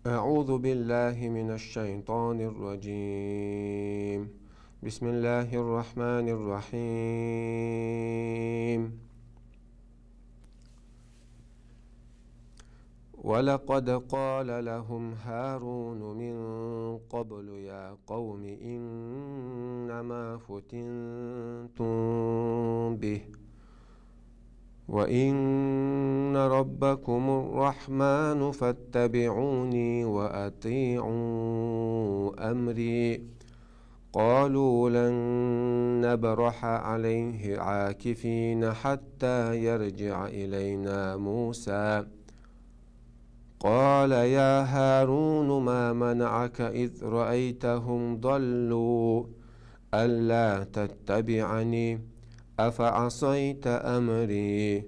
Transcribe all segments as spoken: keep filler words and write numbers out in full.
أعوذ بالله من الشيطان الرجيم. بسم الله الرحمن الرحيم. ولقد قال لهم هارون من قبل يا قوم إنما فتنتم به وإن ربكم الرحمن فاتبعوني وأطيعوا أمري. قالوا لن نبرح عليه عاكفين حتى يرجع إلينا موسى. قال يا هارون ما منعك إذ رأيتهم ضلوا ألا تتبعني أفعصيت أمري؟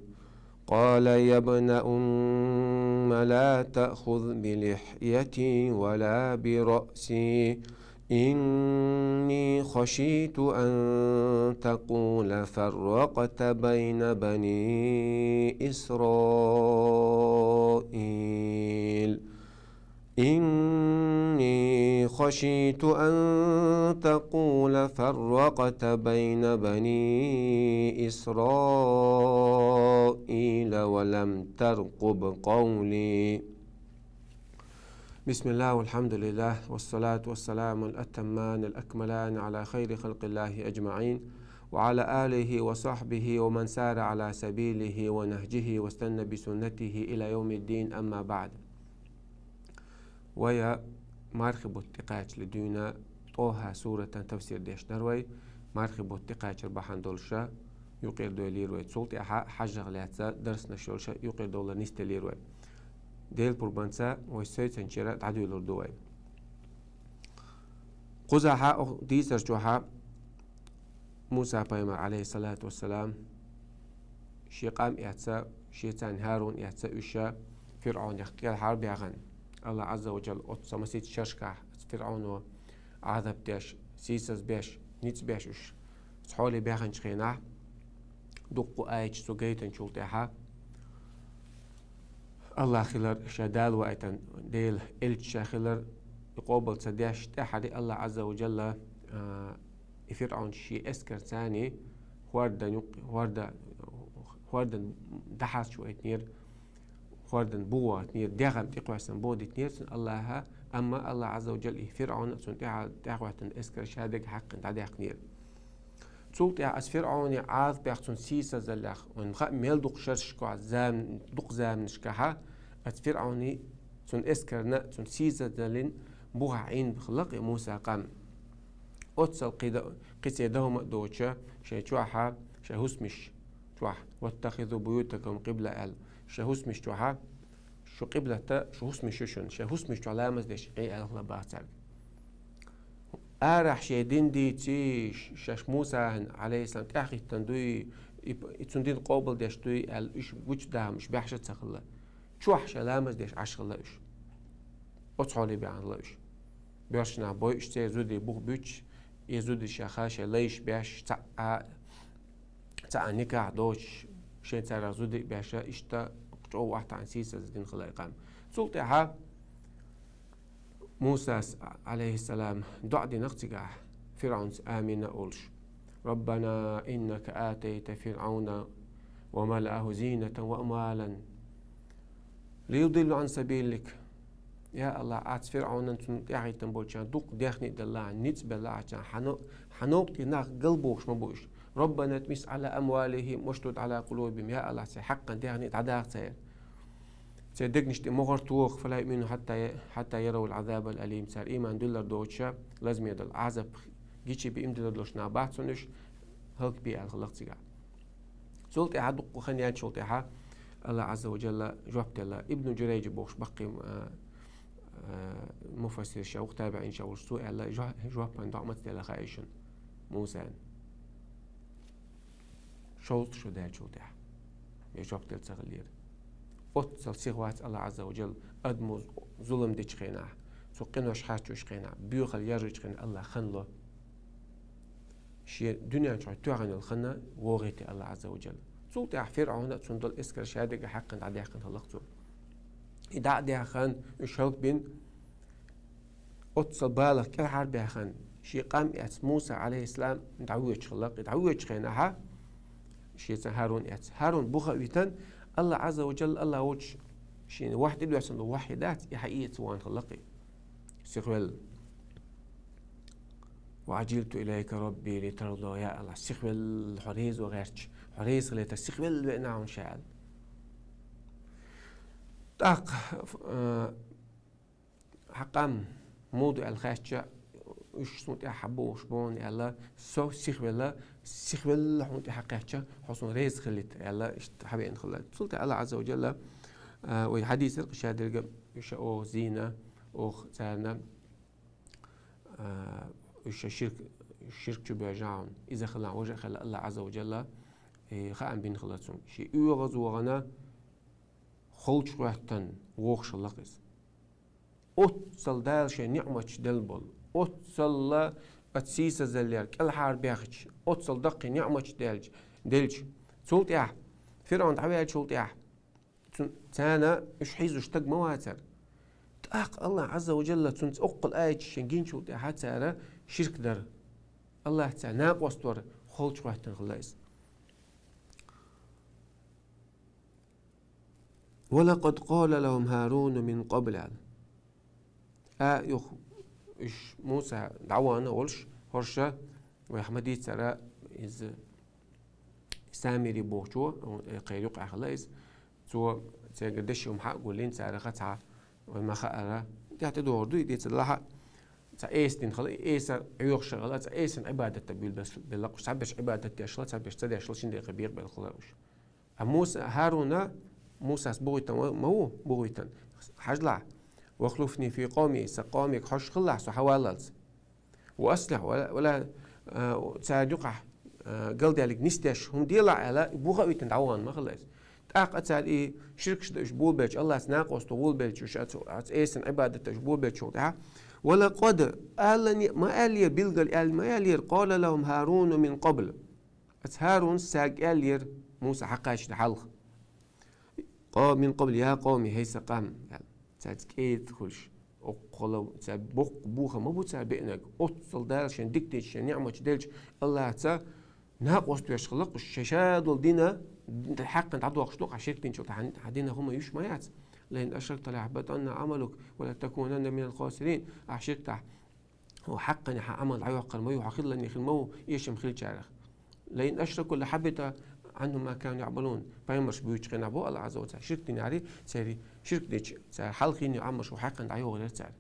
قال يا ابن أم لا تأخذ بلحيتي ولا برأسي إني خشيت أن تقول فرقت بين بني إسرائيل إني خشيت أن تقول فرقت بين بني إسرائيل ولم ترقب قولي. بسم الله والحمد لله والصلاة والسلام الأتمان الأكملان على خير خلق الله أجمعين وعلى آله وصحبه ومن سار على سبيله ونهجه واستنى بسنته إلى يوم الدين، أما بعد. Вай мархий бутт тӀекхачале дуьйна ТӀоха суратан тафсир деш дар вай, мархий бутт тӀекхачар бахьан долуша юкъера дойлийра вай. Цул тӀаьхьа хьажжах лаьцна дарснаш йолуша юкъера довла нисделира вай. Делан пурбанца вай сецначуьра дӀадуьйлур ду вай. Кхузахьа оха дийцар чохьа Муса пайхамар, алейхиссалату вассалам, шен къам эцца, шен царна ХӀарун эцца, уьш ФирӀавнах кӀелхьара баьхна. Аллах Азза ва Джалла оццу масийтта шерашкахь ФирӀавно Ӏазап деш, сийсаз беш, ницкъ беш уьш. Цхьоле баьхначу хенахь, дуккха аяташ цо гайтинчул тӀаьхьа, Аллах хилар, ша Дала ваийтина, Делан элча ша хилар, и къобал ца деш, тӀаьхьарий Аллах Азза ва Джалла, а, и ФирӀавн шен эскарца царний хӀордан юкъ-, хӀорда-, хӀордан дӀахьарчавайтинера, хӀордан бухахӀоттинера, дегӀ-м тӀекхоьссина бухадитинера цунна Аллаха, амма Аллах Азза ва Джалла и ФирӀавн а цунна тӀаьхьа-, тӀаьхьахӀоьттина эскар ша дагахь хьаькхна дӀадаьккхинера. Цул тӀаьхьа оцу ФирӀавне Ӏазапех, цунна сийсазаллех, вайна хаьа мел дукха шерашкахь, зам-, дукха заманашкахьа, оцу ФирӀавне, цунна эскарна, цунна сийсазаллин бухахь Ӏийна хилла-кх и Мусан къам. Оццул кхин дан-, кхин церан дан хӀума а доцуша, шайн чохьа, шайн хӀусамаш чохь: «واتخذوا بيوتكم قبلة», аьлла. Шайн хӀусамаш чохьа, шу къиблат, шу хӀусамаш ю шуна, шайн хӀусамаш чохь ламаз деш Ӏе аьлла хилла бах цаьрга. Арахь шен дин дийций, ш-, шаьш Мусана, алейхиссалам, тӀаьхьахӀиттина дуй, и, и цуьнан дин къобалдеш дуй аьлла, уьш гучудахьа уьш баьхьаш а ца хилла. Чохь шайн ламаз деш Ӏаш хилла уьш. Оцу хьоле баьхна хилла уьш. Боьрша нах бой уьш, церан зударий бух буьтуш, и зударий шаьш шайн лайш беш, цхьаъ а, цхьаъ а никахь доцуш, шайн царах зударий а беш, иштта чӀогӀа охьатаьӀна сийсаза дина хилла и къам. Цул тӀаьхьа Мусас, алейхиссалам, доӀа динарх цигахь, ФирӀавнца амин а олуш: «ربنا إنك آتيت فرعون وملأه زينة وأموالا ليضلوا عن سبيلك». Я Аллах, Ӏа цу ФирӀавнан, цунна тӀаьхьахӀиттина болчарна дукха даьхни а делла, ницкъ а белла Ӏачарна, хьан но-, хьан новкъа тӀера нах галбохуш ма бу уьш. «ربنا اطمس على أموالهم واشدد على قلوبهم». Я Аллах, церан хьакъан даьхни дӀадаха церан. Церан дегнаш тӀе могӀар тоха, «فلا يؤمنوا حتى، حتى يروا العذاب الأليم». Цара ийман дуьллур доцуша, лазаме долу Ӏазап гича бен ийман диллур долуш нах бац хьуна уьш, хӀаллакбе аьлла хилла-кх цигахь. Цул тӀаьхьа дуккха хан яьллачул тӀаьхьа Аллах Азза ва Джалла жоп делла. Ибн Джурайджа бохуш баккхий, а, а, муфассир ша ву-кх, табиӀин ша волуш, цо аьлла, жо-, жопан доӀа маца делла хаьий шуна Мусана? Шовзткъа шо даьллачул тӀаьхьа. Е жоп делла ца хиллера. Оццул сиха вац Аллах Азза ва Джалла, адамо зулам дечу хенахь, цо къинош харцочу хенахь, боьхалла яржочу хенахь Аллах хан ло. Шен дуьнен чохь тоьхна йолу хан вогӀийти Аллах Азза ва Джалла. Цул тӀаьхьа ФирӀавна а, цунна долу эскар ша дагахь хьаькхна дӀадаьккхина хилла-кх цо. И дӀа а даьккхина, уьш хӀаллакбина, оццул балагӀа кӀелхьарбаьхна, ший къам эцна Муса, Ӏалайхиссалам, дӀавоьдуш хилла-кх. ДӀавоьдучу хенахьа, шеца ХӀарун эцна. ХӀарун буха а витина, АллахӀ Ӏазза ва Джалла, АллахӀ волчу шена вахьйу тӀедоьссина долу вахьйу дац, и хьаэца вахана хилла-кх. Сихвелла. «وعجلت إليك رب لترضى», я АллахӀ, сихвелла хьо реза ван гӀерташ, хьо реза хилийтар сихвелла веана хьуна ша аьлла. ТӀаккха, э, хьан къам муха ду аьлла хаьттича, уьш суна тӀехь хьан бохуш бу аьлла, со сихвелла, сихвелла хьуна тӀехь хьан кхаьчча, хьо суна реза хилийта аьлла, иштта хьан веана хилла. Цул тӀаьхьа АллахӀ Ӏазза ва Джалла, э, вай хьадийцира-кх ша дерг, уьш оха зийна, оха царна, а, уьш ширк, ширк чу боьжна хьуна, иза хилла, важа а хилла, АллахӀ Ӏазза ва Джалла, э, хаам бина хилла цуьнга. Шен оьгӀазвахана, холчу хӀоьттина вохуш хилла-кх иза. Оццул Дала шен ниӀматаш делла болу, оццул оцу сийсазаллера кӀелхьарбаьхча, оццул даккхий ниӀматаш делча, делча. Цул тӀаьхьа, ФирӀавн дӀаваьллачул тӀаьхьа, цу-, царна уьш хьийзош стаг ма вацара. ТӀаккха АллахӀ Ӏазза ва Джалла цуьнца оккхул аяташ шен гиначул тӀаьхьа цара ширк дара. АллахӀца накъост вара холчу хӀоьттина хилла иза. «ولقد قال لهم هارون من قبل», аьлла. А, юха, уьш Муса дӀавахана волуш, хӀорш, вайх ма дийццара, иза Самири бохучо, э, кхеран юкъахь хилла иза. Цо цаьрга деши хӀума хьа а гуллина, царах цхьа, вай ма хаара, тӀехь тӀедогӀур ду и, дийца делахь а, цхьа эса дина хилла, и эса Ӏоьхуш хилла, цхьа эсан Ӏибадат дан буьйлабелла-кх уьш, цхьаберш Ӏибадат деш хилла, цхьаберш ца деш хилла, шина декъе бекъабелла хилла уьш. А Муса, ХӀарун, Мусас бохуьйтина ма ву, бохуьйтина. Хьажалахь, «واخلفني في قومي», сан къомега хьожуш хилалахь со хьан валлалц. «وأصلح ولا، ولا», а, царна юкъахь, а, галдаьлларг нисдеш хӀума делахь аьлла, буха а витина дӀавахана ма хилла иза. ТӀаккха цара и ширкаш дан уьш болабелча, АллахӀца накъост ван болабелча, уьш оцу, оцу эсан Ӏибадат дан уьш болабеллачул тӀаьхьа, «ولقد», аллане ма аьллера, билггал аьлла ма аьллера, «قال لهم هارون من قبل». Оцу ХӀарунас цаьрга аьллера, Муса хьакхаьчна хьалха: «قال من قبل يا قوم», хӀей сан къам, аьлла. Цаьрца кӀеда хуьлуш, оккхула, цаьрца боккха боха ма бу цара беанарг. Оццул Дала шен дика дечу, шен ниӀматаш делча, АллахӀца накъост веш хилла-кх уьш, шайн ша долу дин хьаькхна дӀадохуш ду-кх, хьан ширк динчул тӀаьхьа, хьан динан хӀума юьш ма яц. «لئن أشركت ليحبطن عملك ولتكونن من الخاسرين». Ахь ширк дахь, хьо хьаькхна хьан Ӏамал дӀайоккхур ма ю, хьо хилларг хир ма ву, эшам хиллачарах. «لئن أشركوا لحبط عنهم ما كانوا يعملون». Пайхамарш буьйцучу хенахь боху АллахӀ Ӏазза ва Джалла, ширк динарий, церан ширк дечу, цара хьалха хинна йолу Ӏамалш хьаькхна дӀайогӀур яра цара.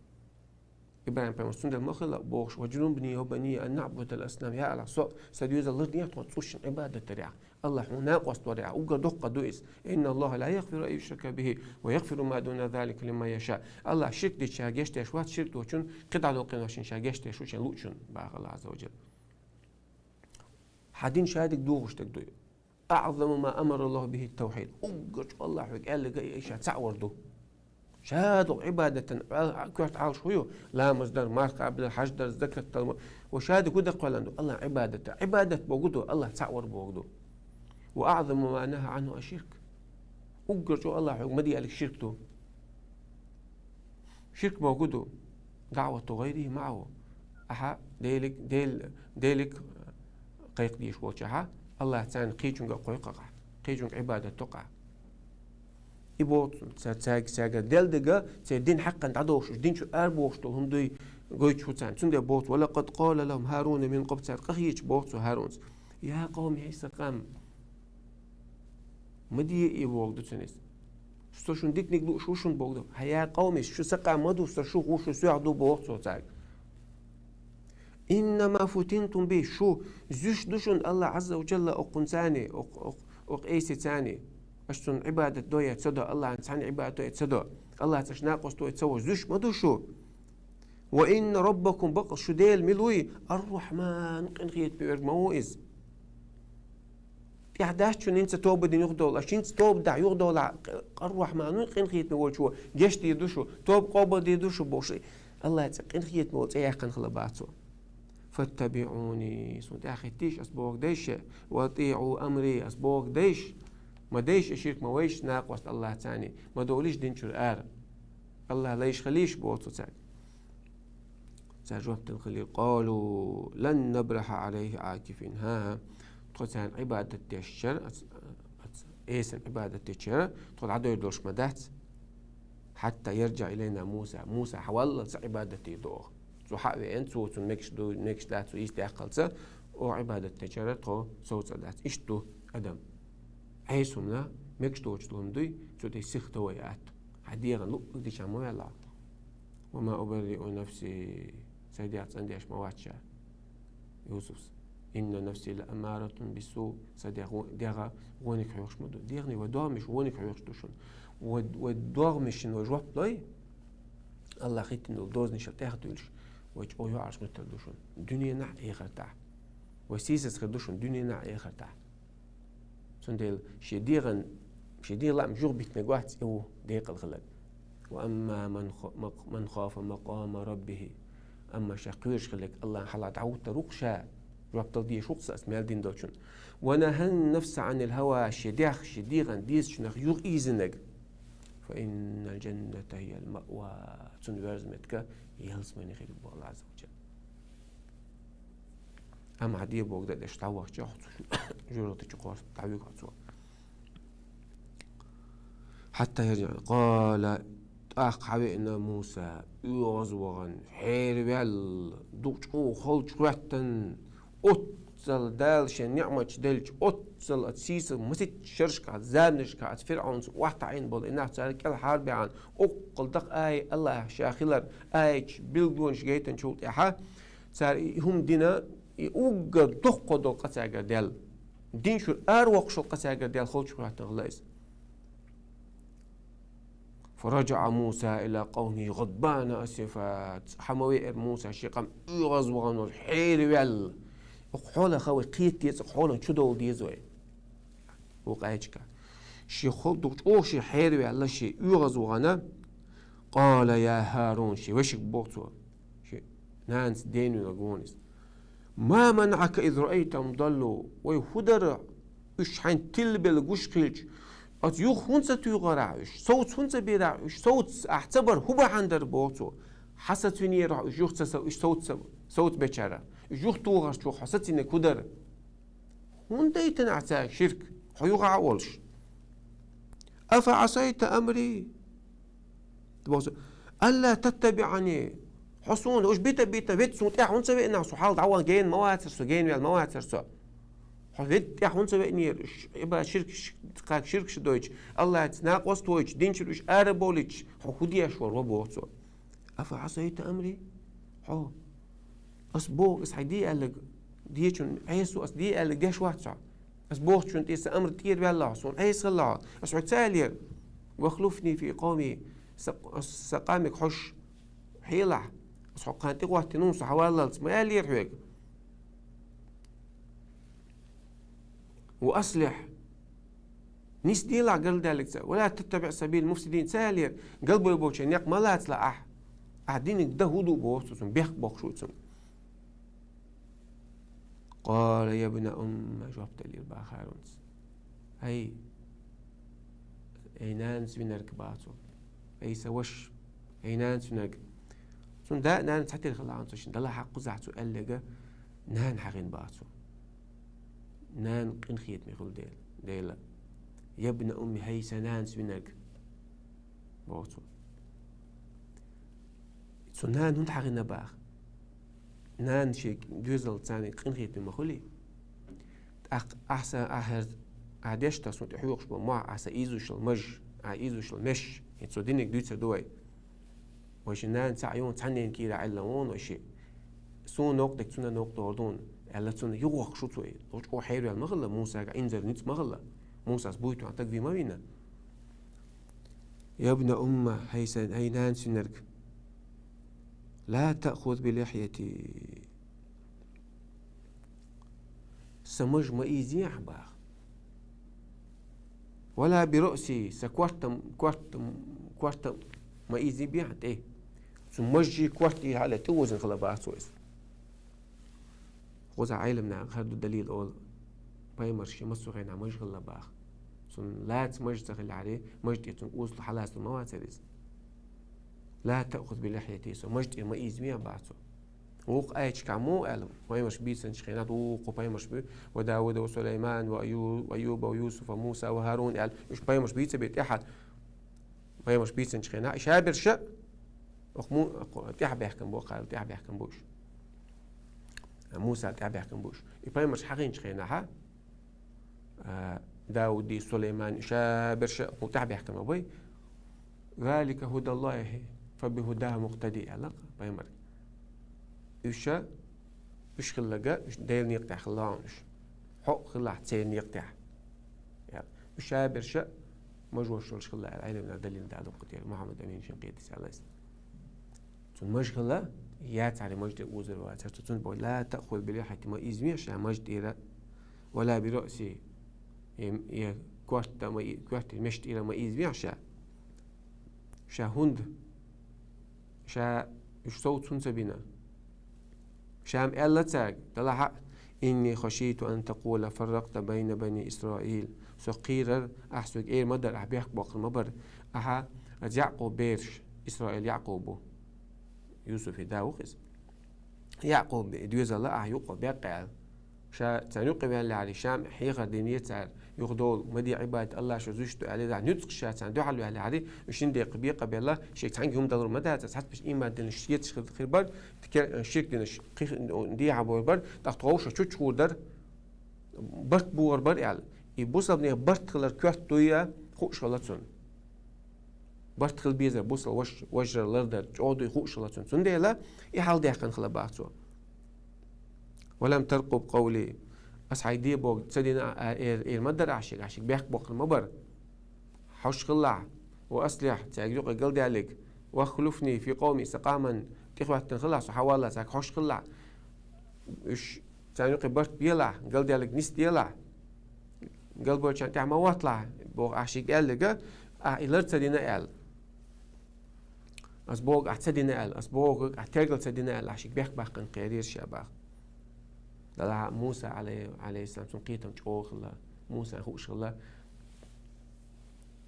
ИбрахӀим-пайхамарс цундела ма хилла бохуш: «واجنبني وبني أن نعبد الأصنام». Я АллахӀ, со, сан доьзал лардехьа тхуна цӀушна Ӏибадат дарехь. АллахӀ хьуна накъост варехь, уггар доккха ду иза. «إن الله لا يغفر أن يشرك به ويغفر ما دون ذلك لمن يشاء». АллахӀ ширк дича ша гечдеш вац, ширк доцучун кхидӀа долу къиношна ша гечдеш ву шен луучун, баха АллахӀ Ӏазза ва Джалла. Хьан дин шадерг дохуш дерг ду. «أعظم ما أمر الله به التوحيد». Уггар чӀогӀа АллахӀа хьоьга аьлларг и ша цхьаъ вар ду. Ша долу Ӏибадатан а-, а-, коьрта Ӏалаш хӀун ю? Ламаз дар, марха къабадар, хьаж дар, закат дар. Ва шадерг хӀун дан кхоьллина ду? АллахӀан Ӏибадат. Ӏибадат бохург ду, АллахӀ цхьаъ вар бохург ду. «وأعظم ما نهى عنه الشرك». Уггар чӀогӀа АллахӀа хьоьга ма де аьлларг ширк ду. Ширк бохург ду: «دعوة غيره معه». Ахьа Делиг, Дел-, Делиг кхайкхадеш волчохь, АллахӀ царна кхечуьнга кхойкху ахь, кхечуьнга Ӏибадат до ахь. И боху ца-, цаьрга, цаьрга делла дерг, церан дин хьаькхна дӀадохуш, уьш дин чуьра арабохуш долу хӀума дуй гойтуш ву царна. Цундела боху цо: «ولقد قال لهم هارون من قبل», цаьрга къахеташ боху цо ХӀарунца: «يا قوم», хӀей сан къам. Ма де и, бохург ду цуьнан иза. Со шуна диканиг лууш ву шуна, бохург ду. «يا قوم», шу сан къам ма ду, со шух ву, шу соьх ду, боху цо цаьрга. «إنما فتنتم به», шу, зуьйш ду шуна АллахӀ Ӏазза ва Джалла окхунцани, окх-, окх-, окх эсицани. Аша цунна Ӏибадат до я ца до, АллахӀан цхьанна Ӏибадат до я ца до, АллахӀца аша накъост ву я ца ву, зуьйш ма ду шу. «وإن ربكم», бакъ шу Дела мила вуй, «الرحمن», къинхетаме верг ма ву иза. ТӀехь дац шуна хӀинца тоба дина юхадовла, аша хӀинца тоба дахь юхадовлахь, Ар-Рахьман ву, къинхетаме волчо гечдийр ду шу, тоба къобалдийр ду шу, бохуш, АллахӀан цӀе къинхетаме волу цӀе яьккхина хилла бац цо. «فاتبعوني», суна тӀаьхьахӀиттийша, ас бохург дайша, «وأطيعوا أمري», ас бохург дайша, ма дайша, ширк ма вайша, накъост АллахӀцани, ма довлийша дин чуьра ара. АллахӀ лайша хилийша, боху цо цаьрга. Цара жоп дала хилира: «قالوا لن نبرح عليه عاكفين». ХӀаа, тхо царна Ӏибадат деш чара, ац-, ац-, Ӏесана Ӏибадат деш чара, тхо дӀадойр долуш ма дац. «حتى يرجع إلينا موسى». Муса хьаваллалца Ӏибадат дийр ду оха. Цо хьа а веана, цо цунна мегаш ду, мегаш дац, цо йист яьккхалца, оха Ӏибадат дечара тхо совцар дац. Иштта ду адам. Ӏеса хӀуманна мегаш доцуш долу хӀума дуй, цу тӀе сиха товш вай атта. Хьан дегӀан луъург дича ма ваьлла. «وما أبرئ نفسي». Сайн дегӀ цӀандеш ма вац ша. Юсуфс: «إن نفسي لأمارة بالسوء». Сайн дегӀ гӀо-, дегӀ гӀониг хьоьхуш ма ду. ДегӀний вай догӀмаш гӀониг хьоьхуш ду шуна. Вай, вай догӀмашна вай жоп лой, Аллах хӀиттина долу дозанашна тӀехь а дуьйлуш, вай чӀогӀа йоӀарш гӀуьттур ду шуна дуьненахь а, эхартахь. Вай сийсаз хир ду шуна дуьненахь а, эхартахь. Цундела шен дегӀан, шен дегӀан лаам юха битинарг вац и ву декъала хилар. «وأما من خ-، مق-، من خاف مقام ربه». Амма ша кхоьруш хилларг Аллахьан хьалха дӀахӀуттур ву-кх ша, жоп дала дезаш ву-кх сан ас мел дина долчунна. «ونهى النفس عن الهوى», шен дегӀ, шен дегӀан дезачунах юха ийзинарг. «فإن الجنة هي المأوى». Цунна верза меттиг ялсамани хир ю боху Аллах Ӏазза ва Джалла. Амма хьан де боху дан деш дӀавахча, хьо цу жу-, жуьргӀа тӀе чу кхорс дӀавуьгу хьо цо. «حتى يرجع». «قال», тӀаккха хьавеана Муса, оьгӀаз вахана, хьераваьлла, дукха чӀогӀа холчу хӀоьттина, оццул Дала шен ниӀматаш делча, оццул оцу сийсаза масийтта шерашкахь, заманашкахь оцу ФирӀаунца охьатаӀийна болу и нах цара кӀелхьара баьхьна, оккхул дакъа ай Аллахьа ша хилар, аяташ, билгалонаш гайтинчул тӀаьхьа, цара и хӀума дина, и уггар доккхо долу къа цаьргара даьлла. Дин чуьра аравоккхуш долу къа цаьргара даьлла холчу хӀоьттина хилла иза. «فرجع موسى إلى قومه غضبان أسفا». Цкъа хьа ма веара Муса шен къам, оьгӀаз вахана волуш, хьераваьлла. Оцу хьолах вай кхета деза, оцу хьолан чу довла деза вай. Вукху аьчка. Шен хол дукха чӀогӀа шен хьераваьлла, шен оьгӀаз вахана. «قال يا هارون», шен вешига боху цо. Шен нанас ден вина гонис. «ما منعك إذ رأيتهم ضلوا». Вай, хӀун дара уьш хьайна тилбелла гуш хилча, оцу юха хӀунда ца туьйхира ахь уьш? Совца хӀунда ца бира ахь уьш? Совца ахь ца бар хӀун бахьана дара боху цо. Хьан сацавинера ахь уьш юха ца сов-, уьш совца, совца бечара? Уьш юха тухарчух хьо сацавинарг хӀун дара? ХӀунда дайтина ахь цаьрга ширк, хьо юха а волуш? «أفعصيت أمري», боху цо, «ألا تتبعني». Хьо суна уьш бита-бита, ведда суна тӀаьхьа хӀунда ца веана, со хьал дӀаван гена ма вацара со, гена ваьлла ма вацара со. Хьо ведда тӀаьхьа хӀунда ца веанера, уьш, Ӏибадат ширк, кхаг ширкаш дойтуш, Аллахьца накъост войтуш, дин чуьра уьш ара бовлуьйтуш, хьо хӀун деш вара, ва боху цо. «أفعصيت أمري». Хьо, ас боху, ас хьайн де аьлларг, дечун Ӏеса ас де аьлларг деш вац хьо. Ас бохучун тӀе сан амр тӀера ваьлла хьо, суна Ӏеса хилла хьо. Ас хьоьга ца аьллера: «واخلفني في قومي», сан, сан къамиг хьош хьелахь, ас хьо кхана тӀе гӀоттина ву, со хьаваллалц ма аьллера хьоьга. «وأصلح», нисделахь галдаьллигца, «ولا تتبع سبيل المفسدين», ца аьллера, галбой болчийн некъ ма лацалахь ахь. Ахь диниг дан хӀун ду боху цо, цунна бехк боккхуш ву цунна. «قال يا ابن أم», жоп делира баха Харунца. Ай, ай нанас винарг баха цо. Ай сан ваша, ай нанас винарг. Цунна да а нана цхьатерра хилла хьуна цо шен далахь а кхузахь цо аьлларг нана хьахийна баха цо. Нана къинхетаме хуьлу дела, дела. «يا ابن أم», хӀай сан нанас винарг, боху цо. Цо нана хӀунда хьахийна баха? Нана шен доьзалца царна къинхетаме ма хуьлий? ТӀаккха ахь сан, ахь хӀара, ахь деш дан суна тӀе хьоькхуш бу мохь, ахь сан ийзош йолу маж, ахь ийзош йолу меш, хӀинца цо диниг дуьйцур ду вай. Вай шен нана цхьаъ юхана цхьаннен кийра Ӏелла вон вай шиъ. Суна новкъа дерг цунна новкъа догӀур ду хьуна, аьлла, цунна юхавоккхуш ву цо. Лучкъо хьерваьлла ма хилла, Мусага инзар ницкъ ма хилла. Мусас буй тоьхна таг вий ма вийна. «يا ابن أم», хӀай сан, хӀай нанас винарг. «لا تأخذ بلحيتي». Сан маж ма ийзае ахь баха. «ولا برأسي», сан корта, корта, корта ма ийзабе ахь тӀе. Цу мажий корта и хьале тӀе озина хила баха цо иза. Кхузахь Ӏеламнаха хӀара ду далил олу, пайхамаршка массо а хенахь маж хилла баха. Цунна лаца маж ца хилахьаре, маж тӀе цунна озалуш хьалацалур ма вацара иза. «لا تأخذ بلحيتي», со маж тӀе ма ийзабе баха цо. Вукху аяташкахь муха аьлла, пайхамарш бийцинчу хенахь, дуккха пайхамарш бу, ва Дауд, ва Сулайман, ва Аю-, ва Айюб, ва Юсуф, ва Муса, ва Харун аьлла, уьш пайхамарш бийца бен тӀаьхьа пайхамарш бийцинчу хенахь, и шаберш а, оха му-, оха тӀаьхьабаьхкина бу, кхара тӀаьхьабаьхкина бу уьш. Муса тӀаьхьабаьхкина бу уьш. И пайхамарш хьахийначу хенахь, а, Дауди, Сулайман, шаберш а кху тӀаьхьабаьхкина ма бай. «Залика худаллахи, фабихудаху мукътади», аьлла пайхамар. Уьш а, уьш хилларг а, уьш Делан некъа тӀехь хилла хьуна уьш. Хьо а хилалахь церан некъа тӀехь. Аьлла. Уьш шаберш а, мажош йолуш хилла аьлла, Ӏеламнаха далил дала дуккха тера, Мухьаммад Амин шен кхетийса аьлла. Цунна мажа хилла, яцахьара мажа тӀера озор вацара цо. Цунна боху: «Ла таъхузукум би лихьяти», ма ийзавехьа ша мажа тӀера, «ва ла би раъси», я, я корта ма и-, корта меш тӀера ма ийзавехьа ша. Ша хӀунда? Ша уьш сов цунна ца бина. Ша-м аьлла цаьрга, делахь а: «Инни хашийту ан такъула фарракъта байна бани Исраил». Со кхийрар, ахь соьга эр ма дара, ахь бехк боккхур ма бара, ахьа Якъуб бераш, Исраил Якъуб бу. Юсуфан да ву-кх иза. Якъуб бе-, доьзал ахьа юкъа беккъа аьлла. Ша царна юкъа ваьллехьара, ша-м хьехар дина цара, юха долу ма де Ӏибадат, Аллах шу зуьйш ду аьлла, нуьцкъаш ша царна дуьхьал ваьллехьара, уьш шина декъа бекъа белла, шега цхьаьнгге хӀума далур ма дацара, цхьацца беш ийман динарш езаш хир, хир бара, кер-, ширк динарш кхин дехьа бовр бара, тӀаккха тхо вовшах чучча гӀур дара, барт богӀур бара аьлла. И бусалбанех барт хилар коьрта дуй а хууш хилла цунна. Барт хила безар бусал ваш-, важар лардар чӀогӀа дуй хууш хилла цунна. Цундела и хьал даьккхина хилла бах цо. «Ва лам таркъуб къавли». Ас хьайн де бохург ца дина а, эр, эр ма дара ахь шега, ахь шега бехк боккхур ма бара. Хьош хилалахь, ва аслихь, цаьрга юкъа галдаьллиг, вахлуфни фи къавми, сан къоман тӀехӀоьттина хилалахь, со хьан валлалц цаьрга хьош хилалахь. Уьш царна юкъа барт белахь, галдаьллиг нисделахь, галбевллачарна тӀехь ма хӀотталахь, боху ахь шега аьлларг, ахь и лар ца дина аьлла. Ас бохург ахь ца дина аьлла, ас бохург ахь тергал ца дина аьлла, ахь шега бехк баккхина кхерира ша бах. Делахь а Муса, Ӏалай-, Ӏалайхиссалам, цуьнан кхетам чӀогӀа хилла, Мусана хууш хилла,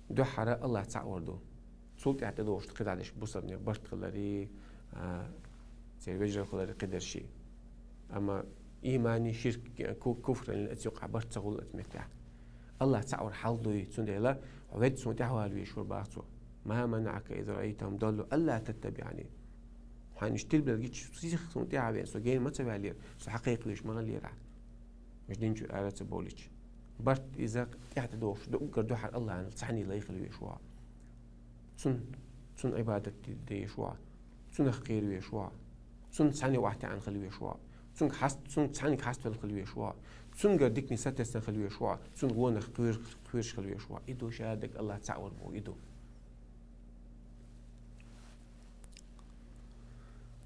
дуьххьара Аллах цхьаъ вар ду. Цул тӀаьхьа тӀедогӀуш ду кхидӀа дерш бусалбанех барт хилари, а, церан вежарий хилари кхидерши. Амма иймани, ширк, ку-, куфрани оцу юкъахь барт ца хуьлу оцу меттехь. Аллах цхьаъ вар хьал дуй, цундела хьо ведда суна тӀаьхьавала везаш вара бах цо. «Ма манаӀака из раайтахум даллу алла таттабиӀани». Хьайна уьш тилбелла гича, сиха суна тӀаьхьа а веана, со гена ма ца ваьллера, со хьан кхайкхалуьйш ма хиллера ахь. Уьш динчуьра ара ца бовлича. Барт иза тӀаьхьа тӀедогӀуш ду, уггар дуьххьара Аллахьанал цхьаьний лай хила везаш ву хьо. Цун, цун Ӏибадат де-, де езаш ву хьо. Цунах кхера везаш ву хьо. Цунна цхьаьна охьатаьӀна хила везаш ву хьо. Цуьнга хьаст-, цунна цхьаьнга хьаставелла хила везаш ву хьо. Цуьнгара дикане сатесна хила везаш ву хьо. Цуьнан вонах кхоьр-, кхоьруш хила везаш ву хьо. И ду ша дерг Аллах цхьаъ вар боху, и ду.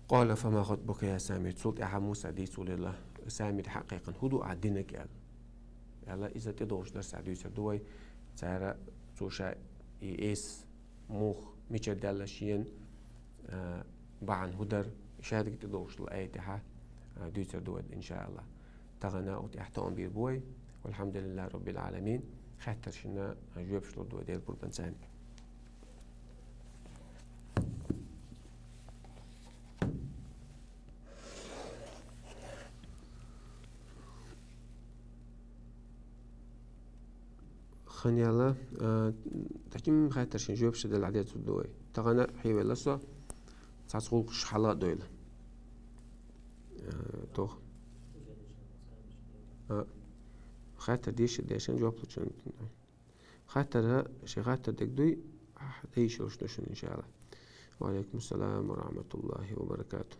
«Къала фама хатбука я Самирий?» Цул тӀаьхьа Муса дийцалела, Самирий, хьан кхайкхина, хӀун ду ахь динарг аьлла. Аьлла, иза тӀедогӀуш дарсехь дуьйцур ду вай, цара цо ша и эс муха, мичара даьлла шена, а, бахьана хӀун дара, и шадерг тӀедогӀуш долу аятехь, а, дуьйцур ду вай, иншааллах. Тахана оцу тӀехь тоам бийр бу вай. Валхьамдулиллахи Роббил Ӏаламин. Хаттаршна жоьпаш лур ду вай Делан къурбанца. Хан яла, а, таким хаттаршна жоьпаш делла деза ду вай. Тахана хьевелла со, цхьацца гӀуллакхаш хьала а дойла. Э, тох. А, хаттар дийша дешан жоп лучун. Хаттара, ши хаттар дег дуй, а, дийшалуш ду шуна, иншалла. Ва алейкум ассалам ва рахматуллахи ва баракату.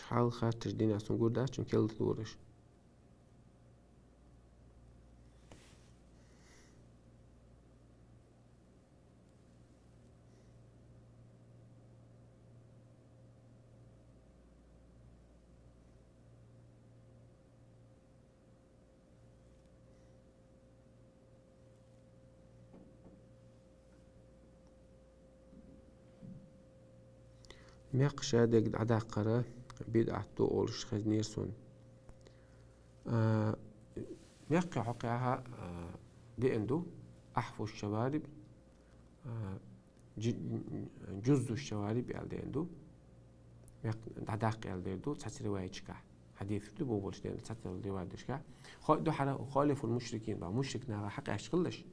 Хьал хаттарш дина сун гур дац, чун келла лораш. Мекх шадерг дӀадаккхара бидӀат ду олуш хезнера суна. А, мекхе хьокхехьа, а, деана ду, ахьфу шавариб, А, жу-, жуззу шавариб аьлла деана ду. Мекх дӀадаккха аьлла дер ду, цхьацца риваяташкахь. Хьадисаш ду бо болуш деана, цхьацца риваяташкахь. Хо-, ду хьара-, холифул мушрикин ба, мушрик наха хьакъ аш хилалаш.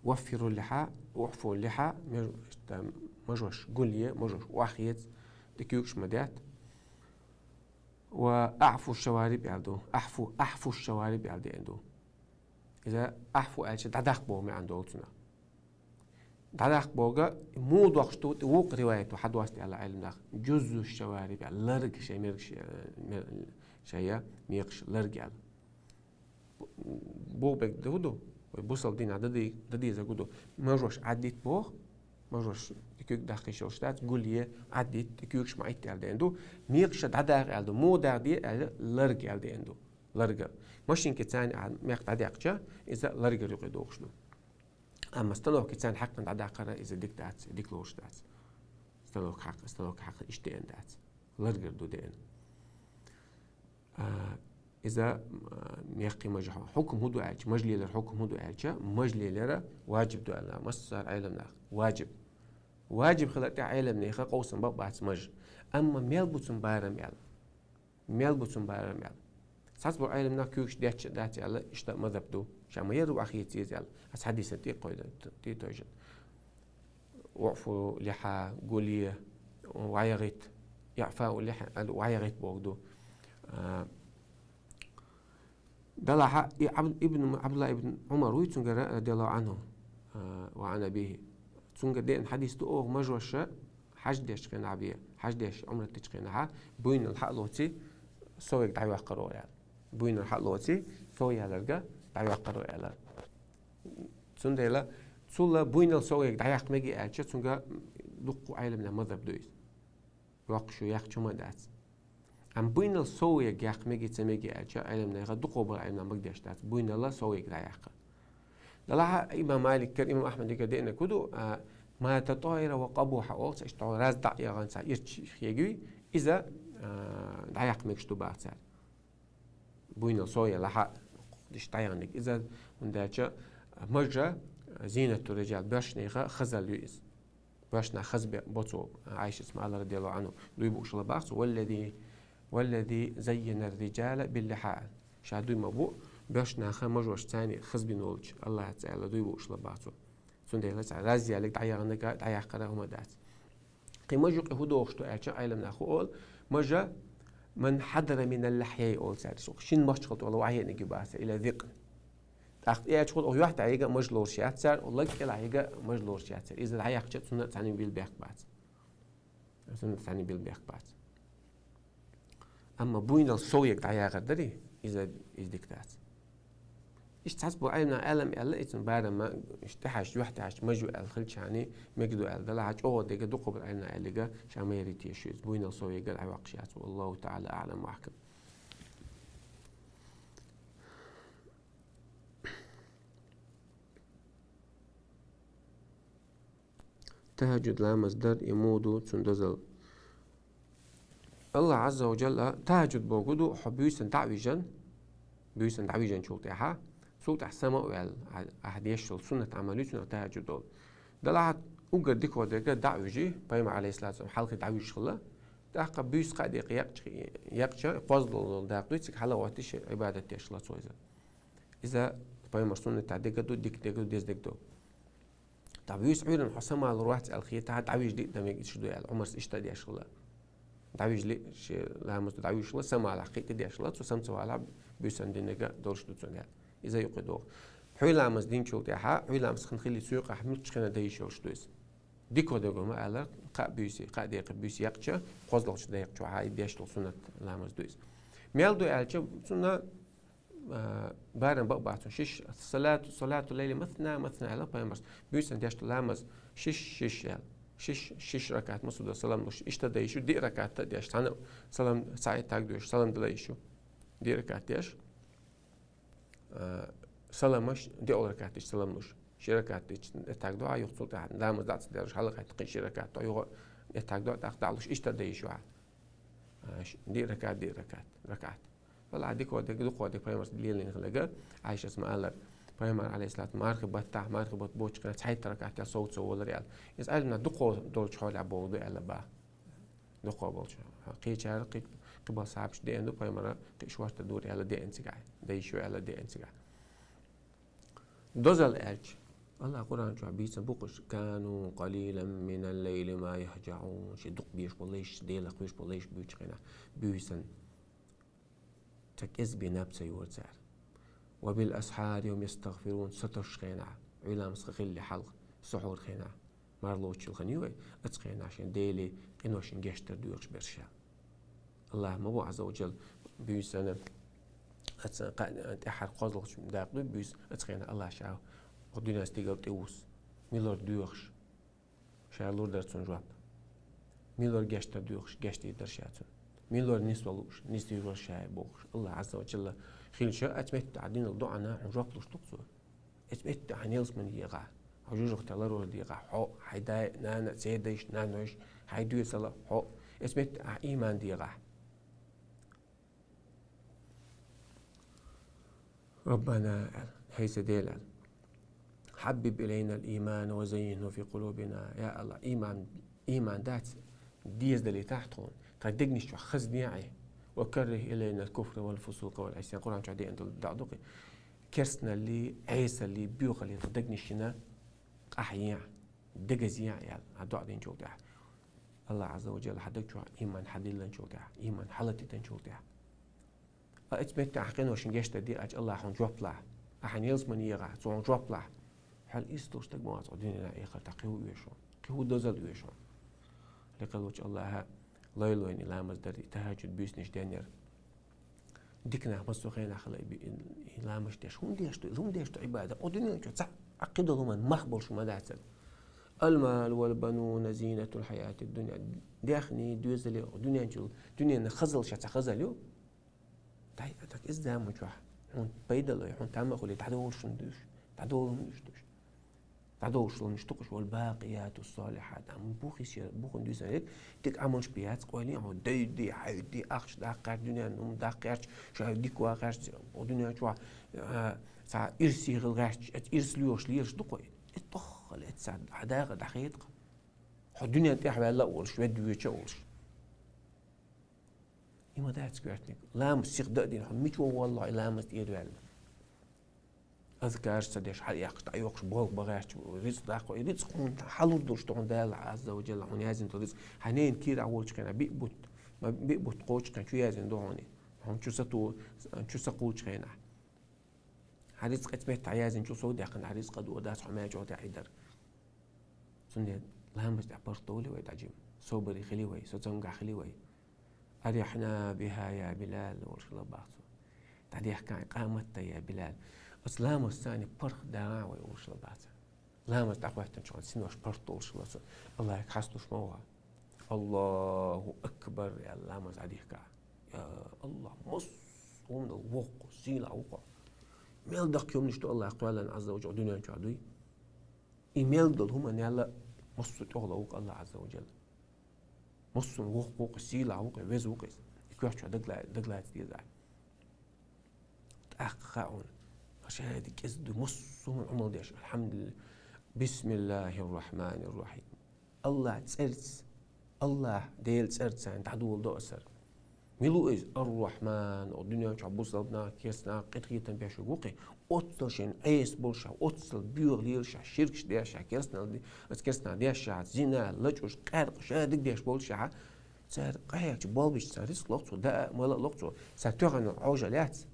Ваффиру лиха, ухфу лиха, меж-, там, мажош гулъе, мажош охьеца, тӀе куьйгаш ма детта. Ва ахфу шавариб аьлла ду. Ахфу, ахфу шавариб аьлла деана ду. Иза ахфу аьлча дӀадаккха боху маьӀна долу цунах. ДӀадаккха боху, муха доккхуш ду, тӀе вукху риваято хьадоста аьлла Ӏеламнаха. Жуззу шавариб аьлла, ларг шайн мергаш, э, мер-, шайн мекхаш ларг аьлла. Бу-, боху бег ду ду, вай бусалба динахь дади-, дадийза гу ду. Мажош Ӏаддит боху, мажош тӀе куьйг даккхийш йолуш дац, гулъе, Ӏаддит, тӀе куьйгаш ма Ӏитта аьлла деана ду. Мекхаш дӀадаха аьлла ду, муха даха де аьлла, ларг аьлла деана ду. Ларга. Машинки царна а мекх дӀадаьккхича, иза ларгара юкъе дохуш ду. Амма станокки царна хьаькхна дӀадаккхара, иза дика дац, дика лоруш дац. Станокка хьакха, станокка хьакха иштта деана дац. Ларгара ду деана. А, иза, а, мекхий мажа хьу-, хьукум хӀун ду аьлча, мажа лелар хьукум хӀун ду аьлча, мажа лелара ваджиб ду аьлла, массара Ӏеламнаха. Ваджиб. Ваджиб хила тӀехь Ӏеламнеха къовсам бакъ бац мажа. Амма мел бу цун барам аьлла. Мел бу цун барам аьлла. Цхьацца бу Ӏеламнах куьйгаш детташ дац аьлла, иштта мазхаб ду. Ша ма ярра охьеца еза аьлла. Ас хьадисан тӀе кхойда, тӀе тойжан. Уъфу лиха, гулъе, ваягӀит, иъфау лиха, аьлла, ваягӀит боху ду. А, Далахьа и Абд-, ибн, Абдулла ибн Умар вуй цуьнгара, радияллаху анху, а, ва ан абихи. Цуьнгара деана хьадис ду оха мажоша хьаж деш хенахь бе, хьаж деш Ӏумрат дечу хенахьа, буйнал хьа а лоций, совега дӀайоккхаро аьлла. Буйнал хьа а лоций, сов яларга дӀайоккхаро аьлла. Цундела цула буйнал совега дӀаяккха меги аьлча, цуьнга дуккху Ӏеламна мазхаб ду иза. Йоккхуш ю, яккха чу ма дац. Амма буйнал совега яккха меги ца меги аьлча, Ӏеламнайха дукхо бара Ӏеламна магадеш дац, буйнала совега дӀаяккха. Далахьа имам Маликкара, имам Ахмадигара деана ку ду, а, ма татайра ва къабуха олу, ца иштта раз дӀа а ягӀан ца ирча хегуй, иза, а, дӀаяккха мегаш ду баха цара. Буйнал сове лахьа, диш дӀаягӀниг. Иза, хӀунда аьлча, мажа, зинату риджал, боьршнеха хазал ю иза. Боьршна хазбе боцу Ӏайшас ма алара дело ану. Дуй бу ушала бахцу, валлази, валлази заййана риджала биллиха. Ша дуй ма бу, боьршнаха мажош цани хазбин волчу Аллахьаца аьлла дуй бу ушала бахцу. Цундела ца разъялиг дӀаягӀнага, дӀаяккхара хӀума дац. Кхин мажа юкъе хӀун дохуш ду аьлча, Ӏеламнаха хӀу олу, мажа, ман хьадара минал лахьяй олу цаьрца. Шин махчахал тӀе вала вахьениг ю баца, ила зикъ. ТӀаккха тӀеача хӀула юьхь тӀехь йига мажа лоруш яц цара, лаг кӀелахь йига мажа лоруш яц цара. Иза дӀаяккхича, цунна цхьаьна билбехк бац. Цунна цхьаьна билбехк бац. Амма буйнал совега дӀаягӀар дарий, иза, иза дика дац. Иштта цхьацца бу Ӏеламна аьлам аьлла, и цун барамма, иштта тӀехьашча, юьхь тӀехьашча мажа ю аьлла хилчахьани, мегду аьлла далахьа, чӀогӀа дега дукхубар Ӏеламна аьллига, ша ма ярий теша ю иза, буйнал совега дӀаваккхаш яц. Валлаху таӀала аӀлам ва ахкам. ТахӀаджуд ламаз дар и муха ду цуьнан дозалла. Аллахь Ӏазза ва Джалла тахӀаджуд боху ду, хьо буьйсан дӀа а вижан, буьйсан дӀавижанчул тӀаьхьа, цул тӀаьхьа сама а ваьлла, ахь деш йолу суннат Ӏамал ю цунах тахӀаджуд олу. Далахьа уггар дика дерг дӀа а вижи, пайхамар, алейхиссалату вассалам, хьалхе дӀавижаш хилла, тӀаккха буьйса кхаа декъе якъча, якъча, кхозлагӀа дакъа дуй, цига хьала а гӀоттий, шен Ӏибадат деш хилла цо иза. Иза пайхамар суннатехь дерг ду, дика дерг ду, деза дерг ду. Ткъа буьйса Ӏуьйранна хьо самалур вац аьлла хетахь, дӀавижа диъ дан мега иштта ду аьлла, Ӏумарс иштта а деш хилла. ДӀавижа лиъ, шен ламаз ду дӀавижа хилла, самалахь кхин а тӀе деш хилла, цо самца валахь, буьйсан диннарг долуш ду цунна аьлла. Иза юкъе догӀу. Хьуьй ламаз динчул тӀаьхьа, хьуьй ламаз хин хилли цуьйкъахь муьлххачу хенахь дан йиш йолуш ду иза. Дика дерг ма аллара, кхаа буьйса, кхаа декъе буьйса якъча, кхозлагӀчу декъа чохь а и деш долу суннат ламаз ду иза. Мел ду аьлча, цунна А, барам бакъ бац цунна. Шиш, салату, салату лайли масна, масна аьлла пайхамарс. Буьйсан деш ду ламаз шиш, шиш аьлла. Шиш, шиш ракат масудо салам луш. Иштта дан йиш ю, диъ ракат деш. Цхьана салам, цхьа таг дуьйш, салам дала йиш ю. Диъ ракат деш. А, саламаш, диъ ракат деш салам луш. Ши ракат деш, таг дуьйш, юха цул тӀаьхьа ламаз дац дерш, хьалакхетта кхин ши ракат дуьйш, юха таг дуьйш, тӀаккха дӀа луш, иштта дан йиш ю. А, ш-, диъ ракат, диъ ракат, ракат. Валла, дика дерг, дукха дерг пайхамарс лелийна хиларга, Ӏайшас ма аллара. Пайхамар, алейхиссалату, мархий баттахь, мархий бат боцучу хенахь цхьайтта ракаӀат деш совца волура аьлла. Иза Ӏилманехь дукхо долчу хьолехь бохург ду аьлла боху. Дукхо болчу. Кхечара, кхи-, кхиболу сахьабашка деана ду, пайхамара кхин шортта дура аьлла деана цигахь, дайшо аьлла деана цигахь. Дозалла аьлча, Аллах Къуръан чохь бийцина бу-кх уьш: «Кану къалилан минал лайли ма яхджаӀун». Шен дукха безаш болу лайш, Делах кхоьруш болу лайш буьйцучу хенахь, буьйсанна ца кӀеззиг бен наб ца йора цара. «Ва бил асхьари хум ястагъфирун», сатосучу хенахь, Ӏуьйламас хилале хьалха, сухьуран хенахь, марлочул хан ю вай, оцу хенахь шен Деле къиношна гечдар доьхуш берш. Аллах ма бу, Ӏазза ва Джалла, буьйсанна, оцу кха-, тӀаьххьара кхозлагӀчу дакъа дуй буьйса, оцу хенахь Аллах ша хӀокху дуьненан стигала тӀе вуссу, мила вара доьхуш, ша лур дара цунна жоп. Мила вара гечдар доьхуш, гечдийр дара ша цунна. Мила вара нисвала лууш, нисдийр вара ша бохуш. Аллах Ӏазза ва Джалла хилча, оцу метте Ӏа динарг доӀана хьуна жоп луш ду-кх цо. Оцу метте ахьа ялсамани егӀахь, хьо жоьжахати ларор дегӀахь, хьо, хьайн да а, нана а, церан дайша, нанойша, хьайн доьзал а, хьо, оцу метте ахьа ийман дегӀахь. «Раббана», аьлла, хӀей сан Дела, аьлла, «хьаббиб илайнал иймана ва заййинху фи къулубина». Я Аллах, ийман, ийман дац, деза далийтахьа тхуна, тхан дегнаш чохь хаза дехьа, «ва каррих илайнал куфра вал фусукъа вал Ӏисян». Къуръан чохь деана долу доӀа ду-кх и. Керстаналлий, Ӏесаллий, боьхаллий тхан дегнаш чуьра къахьеха, дегаза еха аьлла, хьан доӀа динчул тӀаьхьа. Аллах Ӏазза ва Джалла хьан даг чохь ийман хьадиллинчул тӀаьхьа, ийман хьалатийтинчул тӀаьхьа. Ткъа оцу метте ахьа къиношна гечдар дийр аьлча, Аллах хьуна жоп лахь, ахьа ялсамани егӀахь, цо хьуна жоп лахь, хьол иштта долуш стаг ма вац хьо дуьненахь, эхартахь, кхин хӀун оьшу хьуна, кхин хӀун дозалла оьшу хьуна. Лекха волчу Аллаха лайлойна и ламаз дар, и тахӀажжуд буьйсанаш денъяр. Дика нах массо а хенахь хила и би-, и ламазаш деш. ХӀунда деш ду, хӀунда деш ду Ӏибадат? Кху дуьнен чу цхьа а кхидолу хӀуманна мах болуш хӀума дац. «Алмалу вал бануна зийнатул хьаятид дунья». Даьхни, доьзале, дуьнен чу, дуьненан хазалла ша цхьа хазалла ю. Дай, так иза заман чохь хьуна пайда лой, хьуна тамма хуьлий, дӀадолуш хӀума дуьш, дӀадолу хӀума дуьш дуьш. ДӀадовлуш долуш ду-кх уьш, вал бакъияту салихьат. Амма бухи шен, бухун дуьйцург, дика Ӏамалш бен яц, къойле хьо дайди, хьайди, ахча даккхарч, дуьненан хӀума даккхарч, ша дика ваккхарч, о дуьнен чохь, а, цхьа ирсе хила гӀерташ, оцу ирс лоьхуш лелаш ду-кх вай. Иза тоххал, иза цхьа хьан дагӀа дӀахеда-кх. Хьо дуьнен тӀехь ваьлла а волуш, ведда вуьйцуш а волуш. И ма дац коьртаниг. Ламаз сиха дан а дина, хьо мича ван волло, и ламаз тӀера ваьлла. Азкараш ца деш, хьалаяккхаш, дӀайоккхуш, болх бан гӀерташ, рицкъ даккха, и рицкъ хьуна хьалур долуш ду хьуна Дала Ӏазза ва Джалла хьуна яздина долу рицкъ. Хьан ненан кийрахь волчу хенахь биъ бутт, ма биъ бутт кхочу хенахь чу яздина ду хьуна. Хьуна чу сату-, чу сакхочу хенахь. Хьан рицкъ оцу меттехь яздина чу сов даьккхина, хьан рицкъа дуо дац хьо мел чӀогӀа тӀехь и дара. Цундела ламаз тӀехь паргӀатдовлий вай дӀа жима? Собаре хили вай, со цамгахь хили вай. «Арихьна биха, я Билал», — олуш хилла баха цо. «ДӀадехкахьа къамат дай, я Билал. Оцу ламазца паргӀатдагӀахьа вай», — олуш хилла баха цо. Ламаз дӀахӀоьттинчу хенахь синош паргӀатдовлуш хилла цо. Аллахьга хьастуш ма ваха. «Аллаху акбар», — аьлла, ламаз дӀадихкахь. Я Аллах, массо а хӀума долу воккха, сийлахь ву-кх хьо. Мел даккха хӀуманаш ду Аллахьа кхоьллина Ӏазза ва Джалла дуьнен чохь дуй. И мел долу хӀуманна аьлла, массо а тӀехула ву-кх Аллах Ӏазза ва Джалла. Массо а воккха ву-кх, сийлахь ву-кх, веза ву-кх иза. И коьрта чохь дагалай-, дагалаца деза ахь. ТӀаккха хаьа хьуна. Ша дика кӀезиг ду, массо а хӀума Ӏамал деш. Алхьамдулиллах. Бисмиллахир-рахманир-рахим. Аллахь цӀерца, Аллахь Делан цӀерца дӀадоладо аса. Мила ву иза? Ар-Рахьман, о дуьнен чохь бусалба нах, керста нах къинхетам беш верг ву-кх и. Оццул шен Ӏеса болуш, оццул боьха лелаш, ширкаш деш, керстанал де-, оцу керстанал деш, зина, лачкъаш, къаьркъаш, ша дика деш болуш, цара къахьегча болх беш царна рицкъ ло-кх цо, даа а, мала а ло-кх цо, царна тоьхна Ӏожалла яц.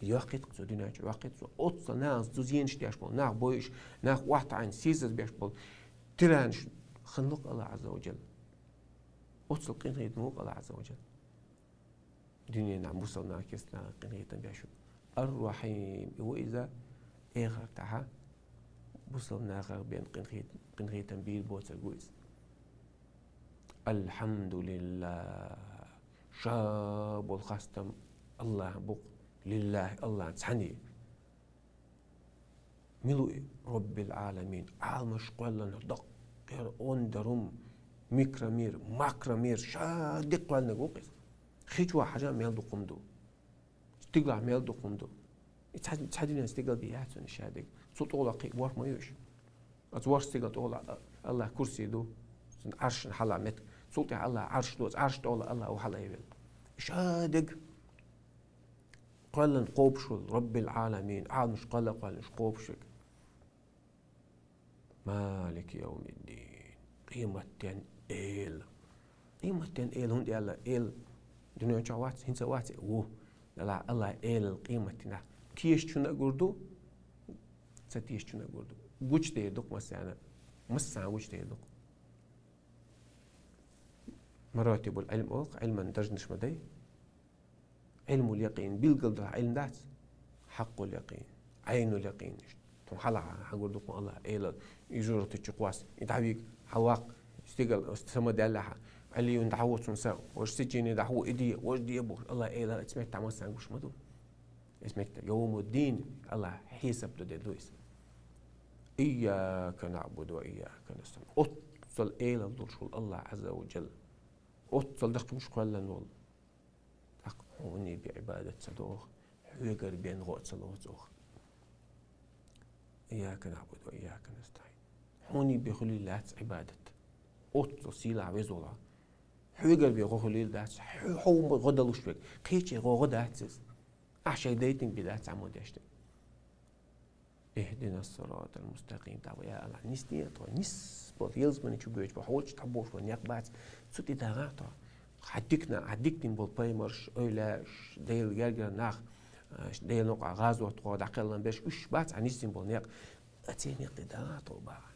Йоккхуьйту-кх цо дуьнен чу, йоккхуьйту цо. Оццул нахаца цу зенаш деш болу, нах бойуш, нах охьатаӀийна, сийсаз беш болу тиранаш хан ло-кх Аллах Ӏазза ва Джалла. Оццул къинхетам ву-кх Аллах Ӏазза ва Джалла. Дуьненахь бусалба нах, керста нах къинхетам беш ву. Ар-Рахьим, и ву иза, эхартахь бусалба нахах бен къинхет-, къинхетам бийр боцург ву иза. Алхьамдулиллах. Ша болу хастам Аллахьан бу-кх, лиллахи, Аллахьан цхьаьна. Мила ву и? Роббил Ӏаламин. Ӏаламаш кхоьллина даккхера, онда хӀума, микромир, макромир, ша дика кхоьллинарг ву-кх иза. Хи чохь хьажа мел дукха хӀума ду. Стигалахь мел дукха хӀума ду. И цхьа, цхьа дуьнен стигал бе яц уьш шадерг. Цул тӀолакхий ворхӀ ма ю уьш. Оцу ворхӀ стигал тӀолакх Аллахь курси ду, цуьнан Ӏаршана хьалха меттиг. Цул тӀехьа Аллахь Ӏарш ду, оцу Ӏарш тӀолакх Аллахь ву хьалаевлла. Шадерг кхоьллина кхобуш волу, Раббил Ӏаламин, Ӏаламаш кхоьллина кхоьллина уьш кхобуш верг. Малики йовмиддин. Къематден Эла. Къематден Эла хӀунда аьлла? Эла дуьнен чохь вац, хӀинца а вац, ву. Делахь Аллахь Элал къематдийнахь тешачунна а гур ду, ца тешачунна а гур ду. Гучудер ду-кх массарна, массарна гучудер ду-кх. Маратибул Ӏилм олу-кх, Ӏилман даржанаш ма дай. Ӏилмул якъин, билггал долу Ӏилм дац? Хьакъул якъин, Ӏайнул якъин. Тхуна хьалха хьан гур ду-кх Аллахь Элал, и жожагӀатечу кхосса, и дӀавига, хьан ваккха, стигала, аса ма даьллехьа, Ӏалиюн дӀахьо цунна са, важа сиджине дӀахьо и де, важа де бохуш, Аллахь Элал оцу метта массарна гуш ма ду. Оцу метта йовмуддин, Аллахь хьесап дан де ду иза. Ийяка наъбуду ва ийяка настаӀин. Оццул Элал долуш волу Аллахь Ӏазза ва Джалла. Оццул дахкамаш кхоьллина волу. ТӀаккха хьуний бен Ӏибадат ца до оха, хьоьгара бен гӀо а ца лоцу оха. Ийяка наъбуду ва ийяка настаӀин. Хьуний бен хуьлийла дац Ӏибадат. Оццул сийлахь веза волу. Хьоьгара бен гӀо хуьлийла дац, хьо-, хьо ву гӀо далуш верг. Кхече гӀо, гӀо дац иза. Ахь шайн дайтинг бен дац Ӏамо деш дерг. Ихдинас сиратал мустакъим, тӀаккха, я Аллахь, нисде тхо, нис болу, ялсамани чу гойтуш болу, хьо волчу тӀе бовш болу некъ бац, цу тӀе дагӀа тхо. Хьан дикна, хьан дикдина болу пайхамарш, эвлаяаш, Делан гергара нах, а, Делан некъа гӀазот тхо дӀакхеллан берш, уьш бац хьан нисдина болу некъ, а, церан некъ тӀе дагӀа тхо баха.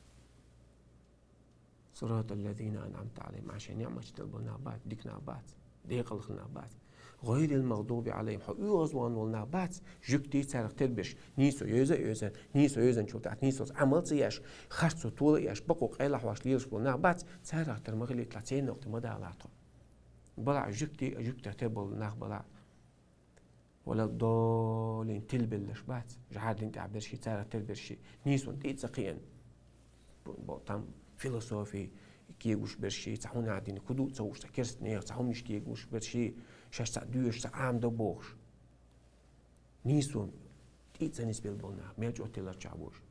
Сиратал лазина анъамта Ӏалайхим, ахь шайн ниӀматаш делла болу нах бац, дика нах бац, декъала нах бац. ГӀайрил магӀдуби Ӏалайхим, хьо оьгӀазвахана волу нах бац, жуьгтий царах тера берш, нийсо евза а евзина, нийсо евзинчул тӀаьхьа нийсоца Ӏамал ца еш, харцо тола а еш, бакъо къайлахь веш лелаш болу нах бац, царах тера ма хилийталахь, церан некъа тӀе ма далахь тхо. Балахь жуьгтий, жуьгтех тера болу нах балахь. Вала доллин, тилбеллаш бац, жӀаран дин тӀехь берш, царах тера берш, нийсонна тӀе а ца кхиъна. Бо-, бо-, там философи кегош берш, цхьа хӀун а дина, кху ду а ца хууш, цхьа керста нехан цхьа хӀуманаш кегош берш, шаьш цхьаъ доьшуш, цхьа Ӏамадо бохуш. Нийсонна тӀе а ца нисбелла болу нах, мел чӀогӀа тиларчохь бу уьш.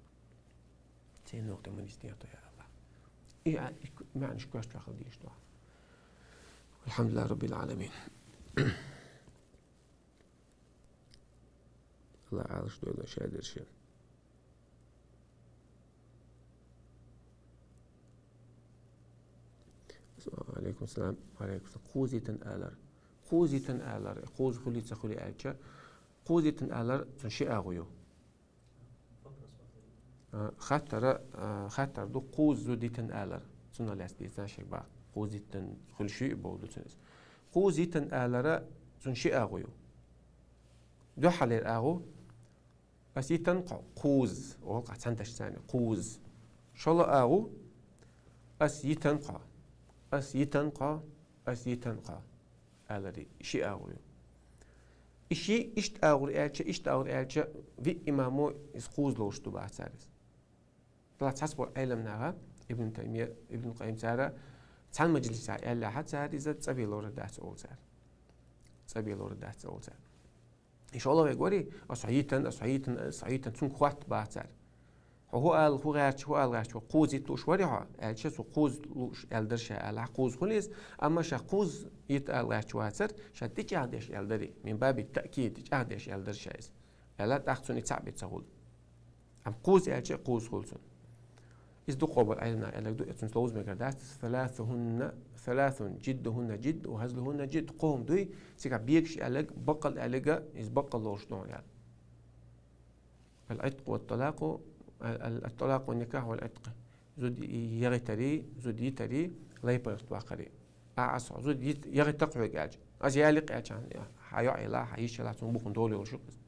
Церан некъа тӀе ма нисде тхо, я Аллахь. И а, и маьӀнаш коьртачохь хила дезаш ду. Алхьамдулиллахь Раббил Ӏаламин. Аллахь Ӏалаш дойла шадерш. Ва Ӏалайкум салам. Ва Ӏалайкум салам. Кхуза йитина алар. Кхуза йитина алар. Кхуза хуьлий, ца хуьлий аьлча, кхуза йитина алар цуьнан ши агӀо ю. А, хаттара, а, хаттар ду, кхуза зуда йитина алар. Цунах лаьцна дийцина шерг бакъ. Кхуза йитина хуьлуш ю и бохург ду цуьнан иза. Кхуза йитина алара цуьнан ши агӀо ю. Дуьххьарлера агӀо: ас йитина кхуза, олу-кх цхьана дашца царна, кхуза. ШолгӀа агӀо: ас йитина кхо, ас йитина кхо, ас йитина кхо. Аларе, ши агӀо ю. И ши, иштта агӀор аьлча, иштта агӀор аьлча, виъ имамо иза кхуза ловш ду баха цара иза. Делахь цхьацца болу Ӏеламнаха, Ибн Таймия, Ибн Къаййим, цара цхьана мажлисехь аьллехьа, цара иза цӀа бен луш дац олу цара. ЦӀа бен луш дац олу цара. И шолгӀа верг вари, ас хьо йитина, ас хьо йитина, ас хьо йитина, цуьнга хатта баха цара. Хьо хӀун ала, хӀун гӀерташ, хӀун ала гӀерташ, хьо кхуза йита лууш вари хьо, аьлча, цо кхуза лууш аьлла дара ша, ала хьан кхуза хуьлу иза, амма ша кхуза йита ала гӀерташ вацара, ша тӀечӀагӀдеш аьлла дарий, мин баби таъкид, тӀечӀагӀдеш аьлла дара ша иза. Аьлла, тӀаккха цунна и цхьаъ бен ца хуьлу. Амма кхуза аьлча, кхуза хуьлу цунна. Иза дукхахболу Ӏеламнаха аьлларг ду, цуьнца ловза мегар дац: саласухунна, саласун, жиддухунна жидд, ва хазлухунна жидд. Кхо хӀума дуй, цигахь бегаш аьлларг, баккъал аьлларг, иза баккъал ловш ду хьуна аьлла. Ал-Ӏиткъу ва ат-талакъу, ал-, ал-, ат-талакъу никахь вал Ӏиткъ. Зуда ягӀийтарий, зуда йитарий, лай паргӀат ваккхарий. А, ас хьо зуда йит-, ягӀийтар-кх хьоьга аьлча, ас яликъ аьлча, хьан йоӀ елахь, хьан йиша елахь, цунна бухахь долуш ю-кх иза.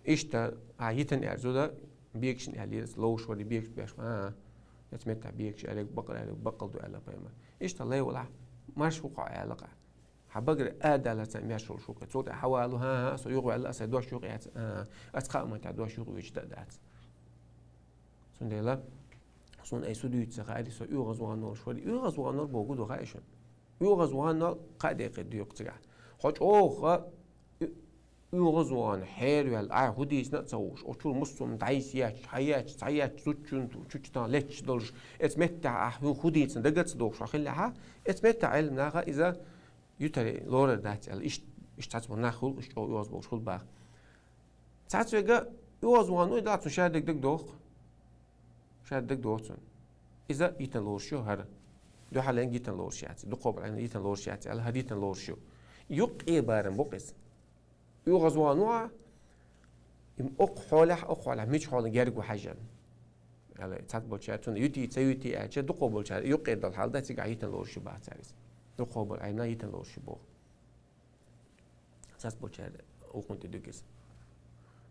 Иштта, а, йитина аьлча зуда, бегашна аьллера, ловш вари бегаш беш, а, а, яц меттахь бегаш аьлларг, баккъал аьлларг, баккъал ду аьлла пайхамар. Иштта лай валахь, марша ву-кх хьо аьлла-кх. Хьан багара а далар цхьаъ меш волуш ву-кх. Цул тӀаьхьа хьан валу, хӀан-хӀа, со юхаваьлла, аса дош юхавеча, а, аса кхаа маттахь дош юхавеча дан а дац. Цундела суна ай со дуьйцу ца хаьара, со оьгӀазваханал волуш вара. ОьгӀазваханал бохург ду хаьий шуна? ОьгӀазваханал кхаа декъе доькъу цигахь. Хьо чӀогӀа оьгӀазвахана хьераваьнна, Ӏа хӀу дийцина а ца хууш, оцу чура муссум дӀайса яьча, хьаяьча, цхьаяьча, зудчун чу-, чу-, чу-, тӀа летташ долаш, эцу меттехь ахь хӀу, хӀу дийцина дага ца догӀуш хьо хилахь, эцу меттехь Ӏилман наха иза ютар лорар дац аьлла, иштта, иштта цхьацца нах хуьлу, иштта чӀогӀа оьгӀаз болуш хуьлу боху. Цхьацца верг оьгӀазвахана ву, и дац, цунна шадерг дага догӀу-кх. Шадерг дага догӀу цунна. Иза йитина лоруш ю хӀара. Дуьхьал йинарг йитина лоруш яц. Дукхахболу Ӏилман йитина лоруш яц аьлла, хӀара йитина лоруш ю. Юккъе барам бу-кх иза. ОьгӀазвахана ву Ӏа, и окху хьолехь, окху хьолехь мича хьолана герга ву хьаьжна. Аьлла, цхьацца болчара цунна ютий, ца ютий аьлча, дукхахболчара юккъе долу хьал дан, цигахь йитина лоруш ю боху цара иза. Дукхахболу Ӏилманан йитина лоруш ю боху. Цхьацца болчара вукхунна тӀе дуьгу иза.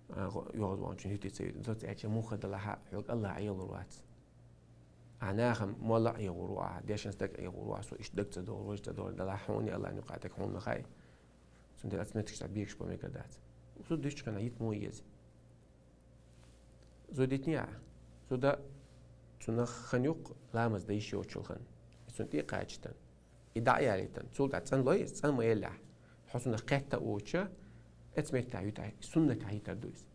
А, гӀо-, оьгӀазвахначунна ютий, ца ютий. Цо ца аьлча, муха далахь а, хьоьга АллахӀ Ӏехалур вац. Ахь нахана молла а эгӀур ву ахь, дешна стаг а эгӀур ву ахь, со иштта дага ца догӀур, важа ца догӀур, делахь хьуна и АллахӀан юкъахь дерг хьуна ма хаьа. Цундела оцу меттигашкахь бегаш бан мегар дац. Зуда йитчу хенахь йита муха еза? Зуда йитиний ахь? Зуда цунах хан ю-кх ламаз дан йиш йоцчул хан. И цунна тӀе а кхачийтина. И дӀа а ялийтина. Цул тӀаьхьа цӀанлой иза, цӀан ма еллехь. Хьо цунах кхетта а воцуш, эцу меттехь ютахь, суннатехь йитар ду иза.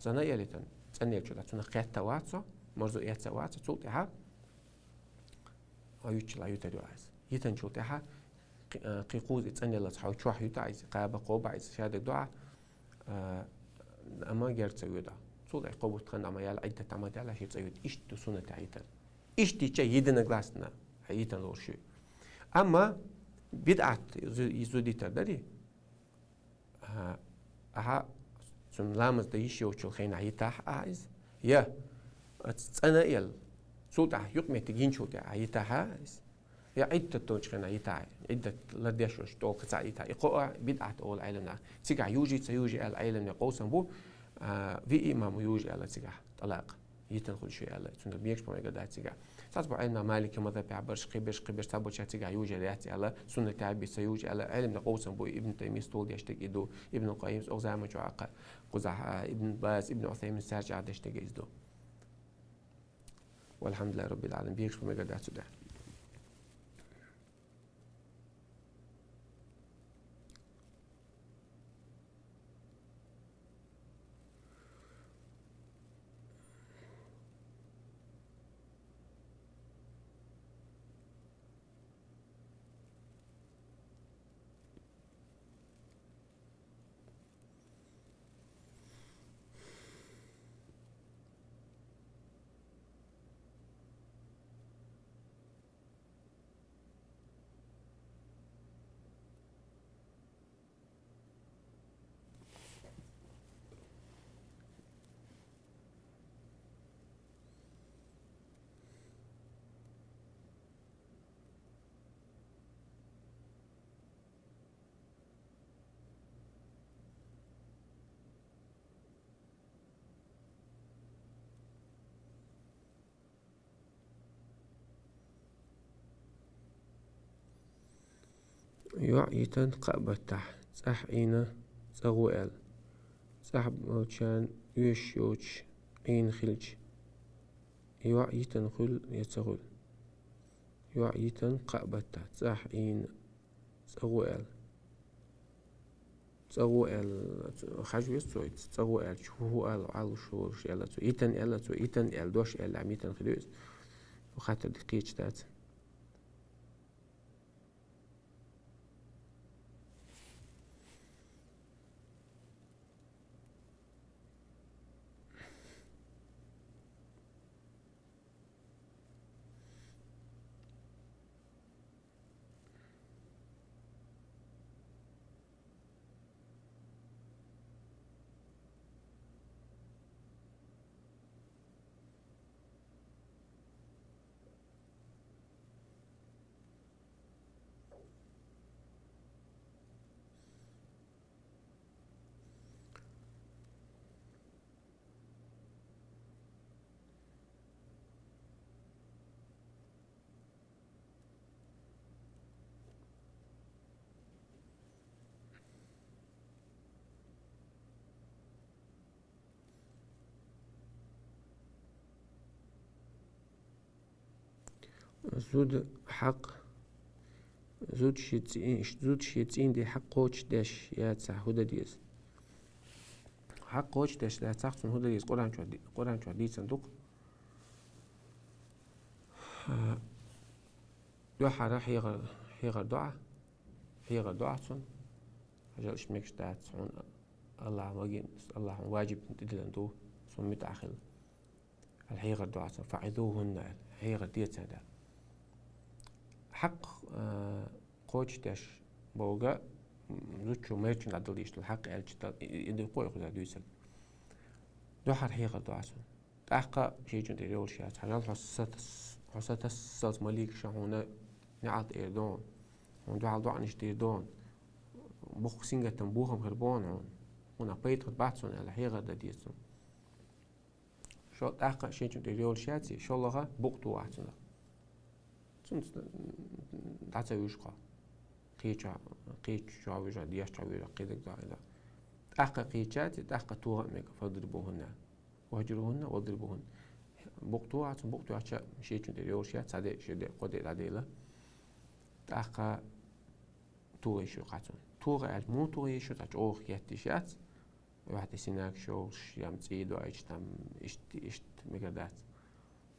ЦӀан а ялийтина, цӀанъеллачул тӀаьхьа цунах кхетта а вац хьо, марзо эцна а вац хьо, цул тӀаьхьа хьо юьтчул а ютар ю иза. Йитинчул тӀаьхьа кхи-, а, кхин кхузза и цӀанъеллалц хьо чохь ютахь иза, кхаба, кхобахь иза, шадерг дохь, а, амма герга ца воьду. Цул тӀаьхьа кхо бутт хан дӀа ма яьлла, Ӏиддат дӀа ма даьлла, хӀара цӀа йоьду. Иштта ду суннатехь йитар. Иштта йича единогласно хьан йитина лоруш ю. Амма бидӀат зу-, зуда йитар дарий? А, ахьа цунна ламаз дан йиш йоцчул хенахь йитахь ахьа иза, я оцу цӀан а елла, цул тӀаьхьа юкъаметтиг йинчул тӀаьхьа йитахь ахьа иза, я Ӏиддат долчу хенахь йитахь, Ӏиддат лардеш йолчу тӀулгах цхьаъ йитахь. И кхо а бидӀат олу Ӏеламнаха. Цигахь южий, ца южий аьлла Ӏеламнехан къовсам бу, а, виъ а ма ма южу аьлла цигахь тӀалакъ. Йитина хуьлуш ю аьлла, цуьнан мегаш ма мегар дац цигахь. Цхьацца бу Ӏеламнах Малики мазхабехь берш, кхин берш, кхин берш, цхьаболчара цигахь южар яц аьлла, суннатехь а бен ца южу аьлла, Ӏеламнехан къовсам бу, Ибн Таймийс толадеш дерг и ду, Ибн Къаййимс, оха заманчохь а кхузахь, а, Ибн Баз, Ибн Усайминс, цара чӀагӀдеш дерг иза ду. Валхьамдулиллахи Раббил Ӏаламин, бегаш ма мегар дац цу тӀехь. ЙоӀ йитина кхаа баттахь, цӀахь Ӏийна цӀа гӀо аьлла. ЦӀахь болчарна оьшуш йоцуш Ӏийна хилча, йоӀ йитина хуьлу я ца хуьлу? ЙоӀ йитина кхаа баттахь, цӀахь Ӏийна цӀа гӀо аьлла. ЦӀа гӀо аьлла, хьажа веза цо, цӀа гӀо аьлча, хӀу-хӀу аьлла, Ӏалуш волуш аьлла цо, йитина аьлла цо, йитина аьлла, дош аьлла, ам йитина хир ю иза. Хаттар дика кхеташ дац. Зуда хьакъ Зуда шен цӀи-, зуда шен цӀийнден хьакъ кхочушдеш яцахь, хӀун дан деза? Хьакъ кхочушдеш дацахь, цунна хӀун дан деза? Къуръан чохь ди-, Къуръан чохь дийцина ду-кх. А, дуьххьара хьехар, хьехар до Ӏа, хьехар до Ӏа цунна. Хьажал, иштта мегаш дац хьуна, АллахӀа магийна, АллахӀа хьуна важиб тӀедиллина ду, суна муьтӀахь хила. Аьлла хьехар до Ӏа цунна, фаӀизухӀунна аьлла, хьехар де царна аьлла. Хьакъ, а, кхочушдеш бохург, м, зудчо майрачунна дӀадала дезаш долу хьакъ аьлча, и, и, и ду кхойкхуза дуьйцург. Дуьххьара хьехар до Ӏа цунна. ТӀаккха шен чун тӀера йолуш яц. Хьажал, хьо сатас-, хьо сатассалц маликаша хьуна неӀалт эр доху, хьуна дуьхьал доӀанаш дийр доху, боккха сингаттам, бохам хир боху хьуна, хьуна пайда хир бац хьуна аьлла, хьехар дан деза цунна. Шо тӀаккха шен чун тӀера йолуш яц и, шолгӀа букъ туху ахь цунах. Цунца дӀа ца вуьжу кхо. Кхеча-, кхеча чохь вуьжа, деш чохь вуьжа, кхидерг дохийла. ТӀаккха кхеча яц и, тӀаккха тоха а мега, фадрибухӀунна. ВахӀжурухӀунна, вадрибухӀунна. Букъ туху ахь цунна, букъ тоьхча, шен чун тӀера йолуш яц, цхьа де, ши де, кхо де дӀадайла. ТӀаккха тоха йиш ю-кх ахь цунна. Тоха аьлча, муха тоха йиш ю, цхьа чӀогӀа хетта йиш яц. Ваьхьа де синаг шовлуш, я-м цӀий доуьйтуш, там, иштта, иштта, мегар дац.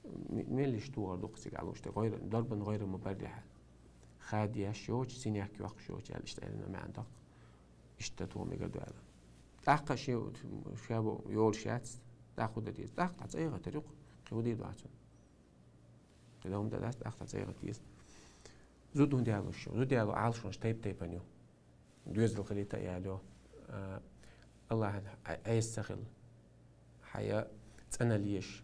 М-, меллиша тохар ду-кх цига Ӏалуш де, гӀойра, дарбан гӀойра ма-баррихьа. Хадеш йоцуш, синех йоккхуш йоцуш аьлла, иштта аьлла маьӀна доккху. Иштта тоха мегар ду аьлла. ТӀаккха шен, ша бу йолуш яц, тӀаккха хӀун дан деза? ТӀаккха дӀа цӀа яхийтар ю-кх, кхин хӀун дийр ду ахь цунна? Кхидолу хӀума дан дац, тӀаккха дӀа цӀа яхийта деза. Зуда хӀунда ялош ю? Зуда яло Ӏалашонаш тайп-тайпана ю. Доьзал хилийта а ялайо, а, АллахӀана Ӏе-, Ӏеса ца хила, хьайн цӀанал еш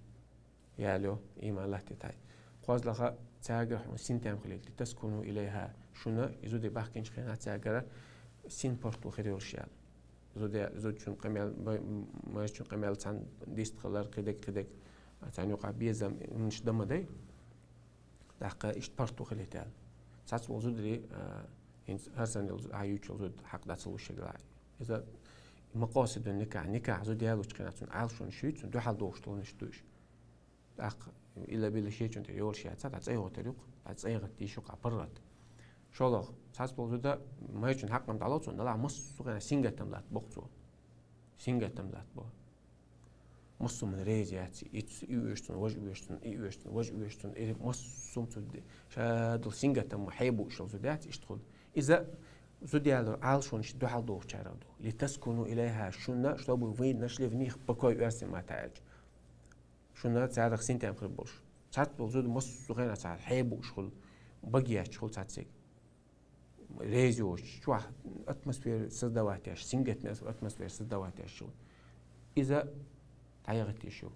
ялайо, иман латтийта хьайн. КхозлагӀа, цаьргара хьуна синтем хилийта, литаскуну илайхӀа, шуна и зуда бахкийначу хенахь цаьргара син-паргӀато хир йолуш яла. Зуда, зудчун къамел, ма-, майрачун къамел цхьаьна дистхилар, кхидерг, кхидерг, а, царна юкъахь безам, хӀуманаш дан ма дай. ТӀаккха иштта паргӀато хилийта аьлла. Цхьацца волу зударий, а, хӀинца хӀара санна йолу зу-, а, юьйцуш йолу зуда хьакъ дӀа ца луш шегала. Иза макъасидун никахь, никахь зуда ялочу хенахь цунна Ӏалашонаш юй, цунна дуьхьал дохуш долу хӀуманаш ду уьш. ТӀаккха илла-билла шен чун тӀера йолуш яц, дӀа цӀа яхийтар ю-кх, дӀа цӀа яхийта йиш ю-кх ахь паргӀат. ШолгӀа, цхьацца волу зуда майрачун хьакъ-м дӀало цунна, делахь массо а хенахь сингаттам латта боху цо. Сингаттам латта боху. Массо а хӀуманна реза яц, и ц-, и оьшу цунна, важа оьшу цунна, и оьшу цунна, важа оьшу цунна, и массо а хӀума цу де-, ша долу сингаттам хьеба бууш йолу зуда яц, иштта хуьлу. Иза зуда ялор Ӏалашонаш дуьхьал дохучарах ду. Литаскуну илайхӀа, шуна, чтобы вы нашли в них покой, оьрсийн маттахь аьлча. Шуна царах синтем хир болуш. Цхьацца волу зуда массо а хенахь цхьа хьеба бууш хуьлу, баге етташ хуьлу цхьацциг. Реза йоцуш, чохь атмосфера создавать еш, сингаттам атмосфера создавать еш ю. Иза дӀаяхийта йиш ю.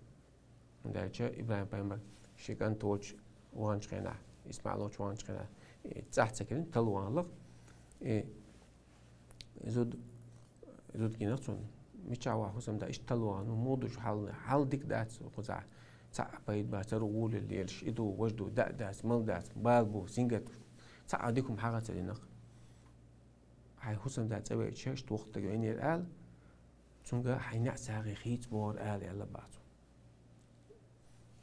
ХӀунда аьлча ИбрахӀим-пайхамар шен кӀант волчу ваханчу хенахь, ИсмаӀил волчу ваханчу хенахь, и цӀахь ца кхина, тала вахана-кх. И зуда, зуда гина цунна. Мичахь вахна хӀусамда, иштта тала вахана, муха ду шу хьал, хьал дика дац кхузахь. Цхьа а пайда бац, цара гӀоле лелаш, и ду, важа ду, даа дац, мала дац, бала бу, сингаттам. Цхьа а дика хӀума хьагӀ ца дина-кх. Хьайн хӀусамда цӀа веача, иштта воккха стаг веанера ала, цуьнга хьайн неӀ сагӀий хийца бохура ала, аьлла боху цо.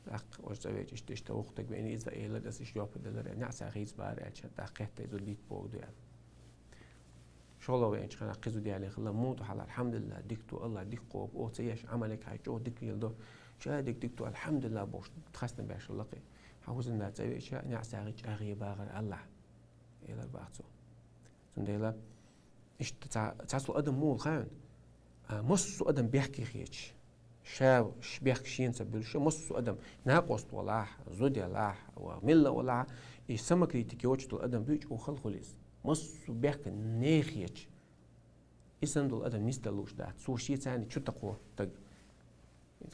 ТӀаккха важа цӀа веача, иштта, иштта воккха стаг веана, иза элира, аса иштта жоп делира, неӀ сагӀий хийца бохура аьлча, тӀаккха кхетта и зуда дитта бохург ду аьлла. ШолгӀа веанчу ханахь кхин зуда ялийна хилла, муха ду хьал, алхьамдулиллахӀ, дика ду, АллахӀ дика кхобу, оха ца еш Ӏамал хьайн чӀогӀа дика леладо, ша дика, дика ду, алхьамдулиллахӀ бохуш, хастам беш хилла-кх и. Хьан хӀусамда цӀа веача, неӀ сагӀий чӀагӀъе бохура ала, элира боху цо. Цундела иштта ца-, цхьацло адам муха хаьвна, а, массо а адам бехке хеташ, ша ш-, бехк шена ца буьллуш, массо а адам накъост валахь, зуда ялахь, ва милла валахь, и самокритика йоцуш долу адам дуьйцу, оха хала хуьлу иза. Массо а бехк нехан хеташ. И санна долу адам нисдала лууш дац. Цо шен царна чу такхо стаг.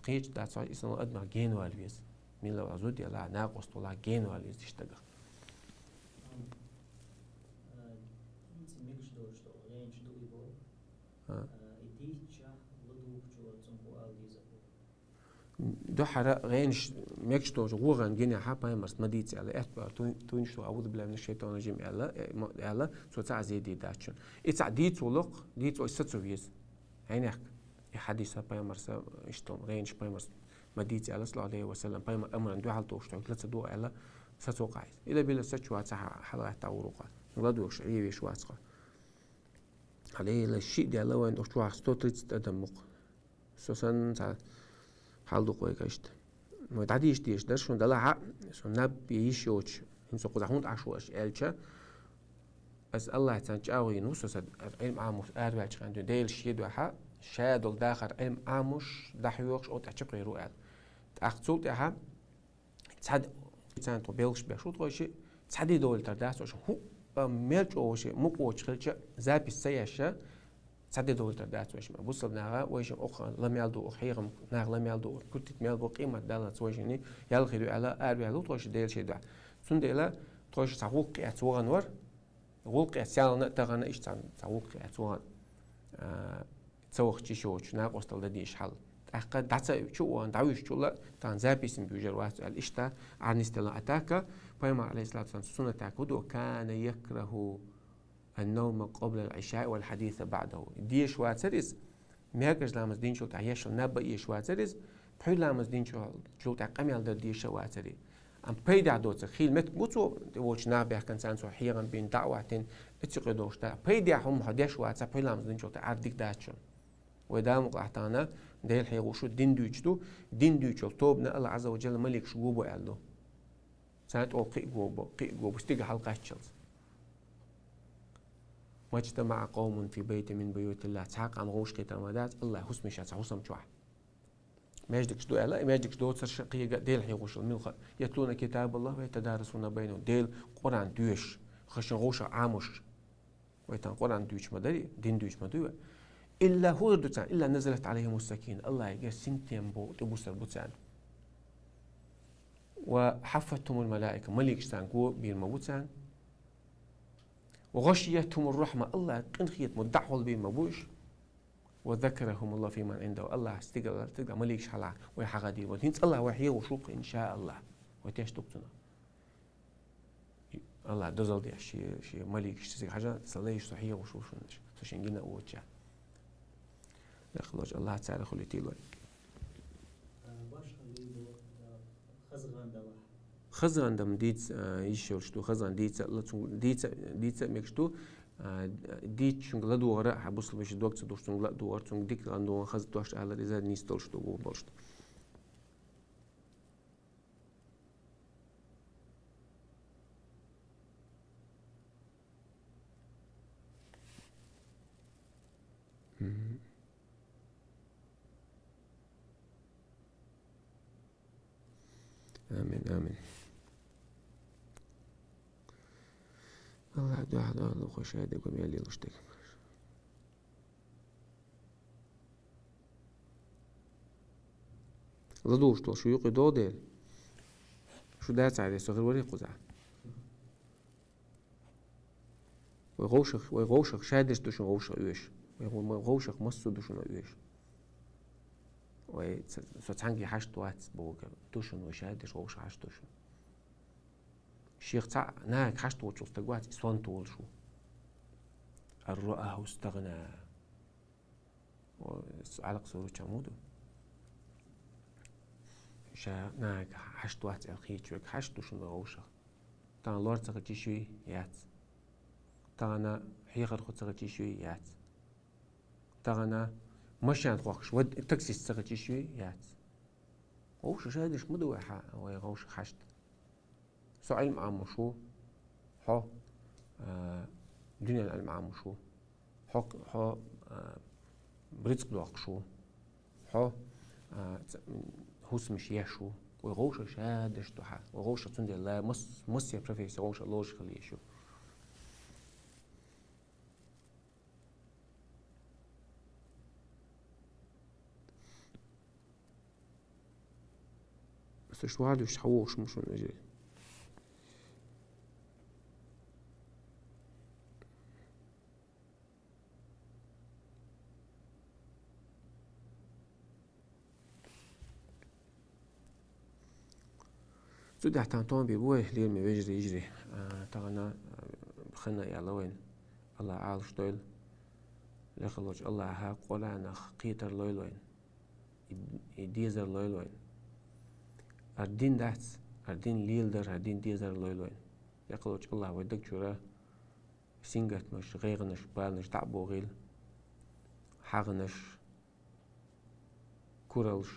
Кхеча дац, и санна адамах генавала веза. Милла вала зуда ялахь, накъост валахь, генавала веза иштта стагах. А, дийца мегаш долуш долу гӀенаш ду и боху. А. А, и дийцчахь, ладугӀучо цунах хӀун ала деза боху? Дуьххьара гӀенаш мегаш долчу вогӀан гинехь пайхамарс ма дийца аьлла, аьтто аьлла, ту-, туьйнаш ду, «АӀузу биллахӀи мина шшайтани рражим», аьлла, э, ма-, аьлла, цо цхьа а зе дийр дац шуна. И цхьа дийцо ло-кх, дийцо и сацо веза. Хьайнехк. И хьадиса пайхамарса, иштта гӀенаш пайхамарс ма дийца аьлла, саллаллахӀу Ӏалайхи ва саллам, пайхамар амран дуьхьал тохуш тхоьга ла ца дугӀу аьлла, сацо кхайса. И ла билла сачу ваца хьа-, хьалагӀатта гӀур ву-кх. ЛадугӀуш Ӏе веш вац хьо. Хьалейла шиъ даьлла вайна, укх чохь сто тридцать адам мукъа. Со санна цхьа хьал ду-кх вайга иштта. Вай дӀадийша дезаш дара шуна, делахь а, со наб е йиш йоцуш, хӀинца кхузахь хӀунда Ӏаш ву аша аьлча, аса Аллахьца чӀагӀо йина ву со, сан Ӏилма Ӏамош араваьллачу хенахь дуьйна, Делан шен дуьхьа, ша долу дахар Ӏилма Ӏамош, дӀахьоьхуш, оцу тӀехь чукхийр ву аьлла. ТӀаккха цул тӀаьхьа цхьа д-, царна тхо белхаш беш ву тхойшиъ, цхьа де довлийтар дац оша, хӀу, а, мел чӀогӀа вайшиъ мукъа воцуш хилча, запись ца еш, цхьа де довлийтар дац вайшимма. Бусалба наха вайшимма охьа ла мел ду, охьа хьехам наха ла мел ду, охьа куртит мел бу, къемат даллалц вайшинна ял хир ю аьлла, араваьлла ву тхойшиъ Делан шен дуьхьа. Цундела тхойшиъ цхьа гӀуллакх эцна вахана вара, гӀуллакх эцна ялна а, тахана а иштта цхьа, цхьа гӀуллакх эцна вахана, а, ца вахча йиш йоцуш, накъосталла дан дезаш хьал. ТӀаккха дӀа ца чу а вахана, дӀавуьжучул а, тахана записьна буьйжар вац аьлла, иштта Ӏарнис делла. А так а, пайхамар, алейхиссалату вассалам, суннатехь хӀун ду: «كان يكره النوم قبل العشاء والحديث بعده». Дезаш вацара иза, маьркӀажа ламаз динчул тӀаьхьа еш йолу наб а езаш вацара иза, пхьуьйра ламаз динчул тӀаьхьа къамел дар дезаш а вацара. Амма пайдехь доцург, хийла меттиг бу цо, тӀе воцчу наха баьхкина, царна цо хьехам бина, дӀа а хӀоттийна, оцу юкъе долуш дара. Пайдехь хӀума хьо деш вацахь, пхьуьйра ламаз динчул тӀаьхьа, ара дика дац шуна. Вай Дала мукъалахь тахана Дела хьехош ву, дин дуьйцуш ду, дин дуьйцуш йолу тобанна Аллахь Ӏазза ва Джалла маликаш гобо аьлла ду. Царна тӀе кхин а гобо, кхин а гобо, стигала хьалакхаччалц. «ما اجتمع قوم في بيت من بيوت الله». Цхьа а къам вовшахкхетар ма дац Аллахь хӀусамашца цхьа хӀусам чохь. Маьждигаш ду аьлла, и маьждигаш доцурш кхин а Дела хьехош йолу муьлхха а. «يتلون كتاب الله ويتدارسونه بينهم». Делан Къуръан доьшуш, хӀара шайн вовшах Ӏамош. Вай тахана Къуръан дуьйцуш ма дарий, дин дуьйцуш ма дуй вай. «إلا», хӀун хир ду царна, «إلا نزلت عليهم السكينة». Аллахьан синтем бу, тӀебуссур бу царна. «وحفتهم الملائكة», маликаш царна гобийр ма бу царна. «وغشيتهم الرحمة», Аллахьан къинхетамо дӀахьулбийр ма бу уьш. «وذكرهم الله فيمن عنده». Аллахь стигала, стигала маликаш хьалха вай хьахадийр ма бу. ХӀинца Аллахь вай хьехош ву-кх, иншааллахь. Вай тешна ду-кх цунах. Аллахь дозалла деш, шен, шен маликаш цига хьажа, сан лайш со хьехош ву шуна, со шен гина а воцуш. Даккхалочу Аллахь царах хуьлуьйтийла вай. Хаза гӀан далахь. Хаза гӀан дан дийца, а, йиш йолуш ду, хаза гӀан дийца, ла цунга дийца, дийца а мегаш ду, а, дийцча цунга ладогӀар а, хьан бусалба вешин дог ца дуьллуш цунга ладогӀар, цунга дика гӀан догӀан хаза дош алар, иза нийса долуш ду, вон болуш ду. Мгм. Амин, амин. Аллахь дуьхьа догӀу, хӀокху шайде гу мел лелош дерг. ЛадугӀуш долу шу юкъе догӀу дела. Шу дацахьара, со хир варий кхузахь? Вай вовшах, вай вовшах шадерш ду шуна вовшах оьшу. Вай, вай вовшах массо а ду шуна оьшу. Вай ца-, со цхьаьнгге хьашт вац бохург ду шуна, вай шадерш вовшах хьашт ду шуна. Шех цхьаъ нахага хьашт воцчул стаг вац, и сонта волуш ву. Ар-рааху стагӀна. О, с-, Ӏалакъ сурачохь ма ду. Ша нахага хьашт вац аьлла хеташ верг хьашт ду шуна вай вовшах. Тахана лор ца хилча йиш юй? Яц. Тахана хьехархо ца хилча йиш юй? Яц. Тахана машен хохкуш, вад-, таксист ца хилча йиш юй? Яц. Вовшах шадерш ма ду вай хьа-, вай вовшах хьашт. Со Ӏилма Ӏамош ву, хьо, а, дуьненан Ӏилма Ӏамош ву, хьо, хьо, а, рицкъ доккхуш ву, хьо, а, ц-, хӀусамаш еш ву. Вай вовшах шадерш ду хьа. Вай вовшах цундела мас-, массо а профессия вовшах лоруш хила езаш ю. Аса шу валуш хьан вохуш ма шуна вежарий? Цу тӀехь тхан тон бе бой, лераме вежарий, йижарий. А, тахана, а, ханна яла вайн. Аллах Ӏалаш дойла. Лекха лоч Аллаха Къуръанах кхетар лойла вайн. И, и дезар лойла вайн. Ардин дац, ардин лийла дар, ардин дезар лойла вайн. Лекха лоч Аллах вай даг чура сингаттамаш, гӀайгӀанаш, баланаш дӀа а бохийла, хьагӀанаш, куралш,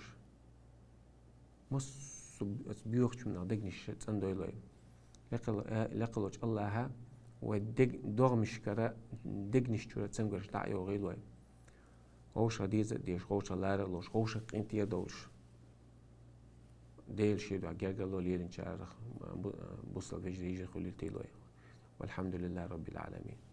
массо а боьхача хӀаманах дегнаш цӀендойла вай. Лекхал-, э, лекхалволча АллахӀа вай дег-, догӀмашкара, дегнаш чура цамгарш дӀа а йохийла вай. Вовшах деза а деш, вовшах лара а луш, вовшах къинтӀера а довлаш, Дела ший духьа гергарло лелачарах бу-, бусалба вежарий, йижарий хилийтийла вай. والحمد لله رب العالمين.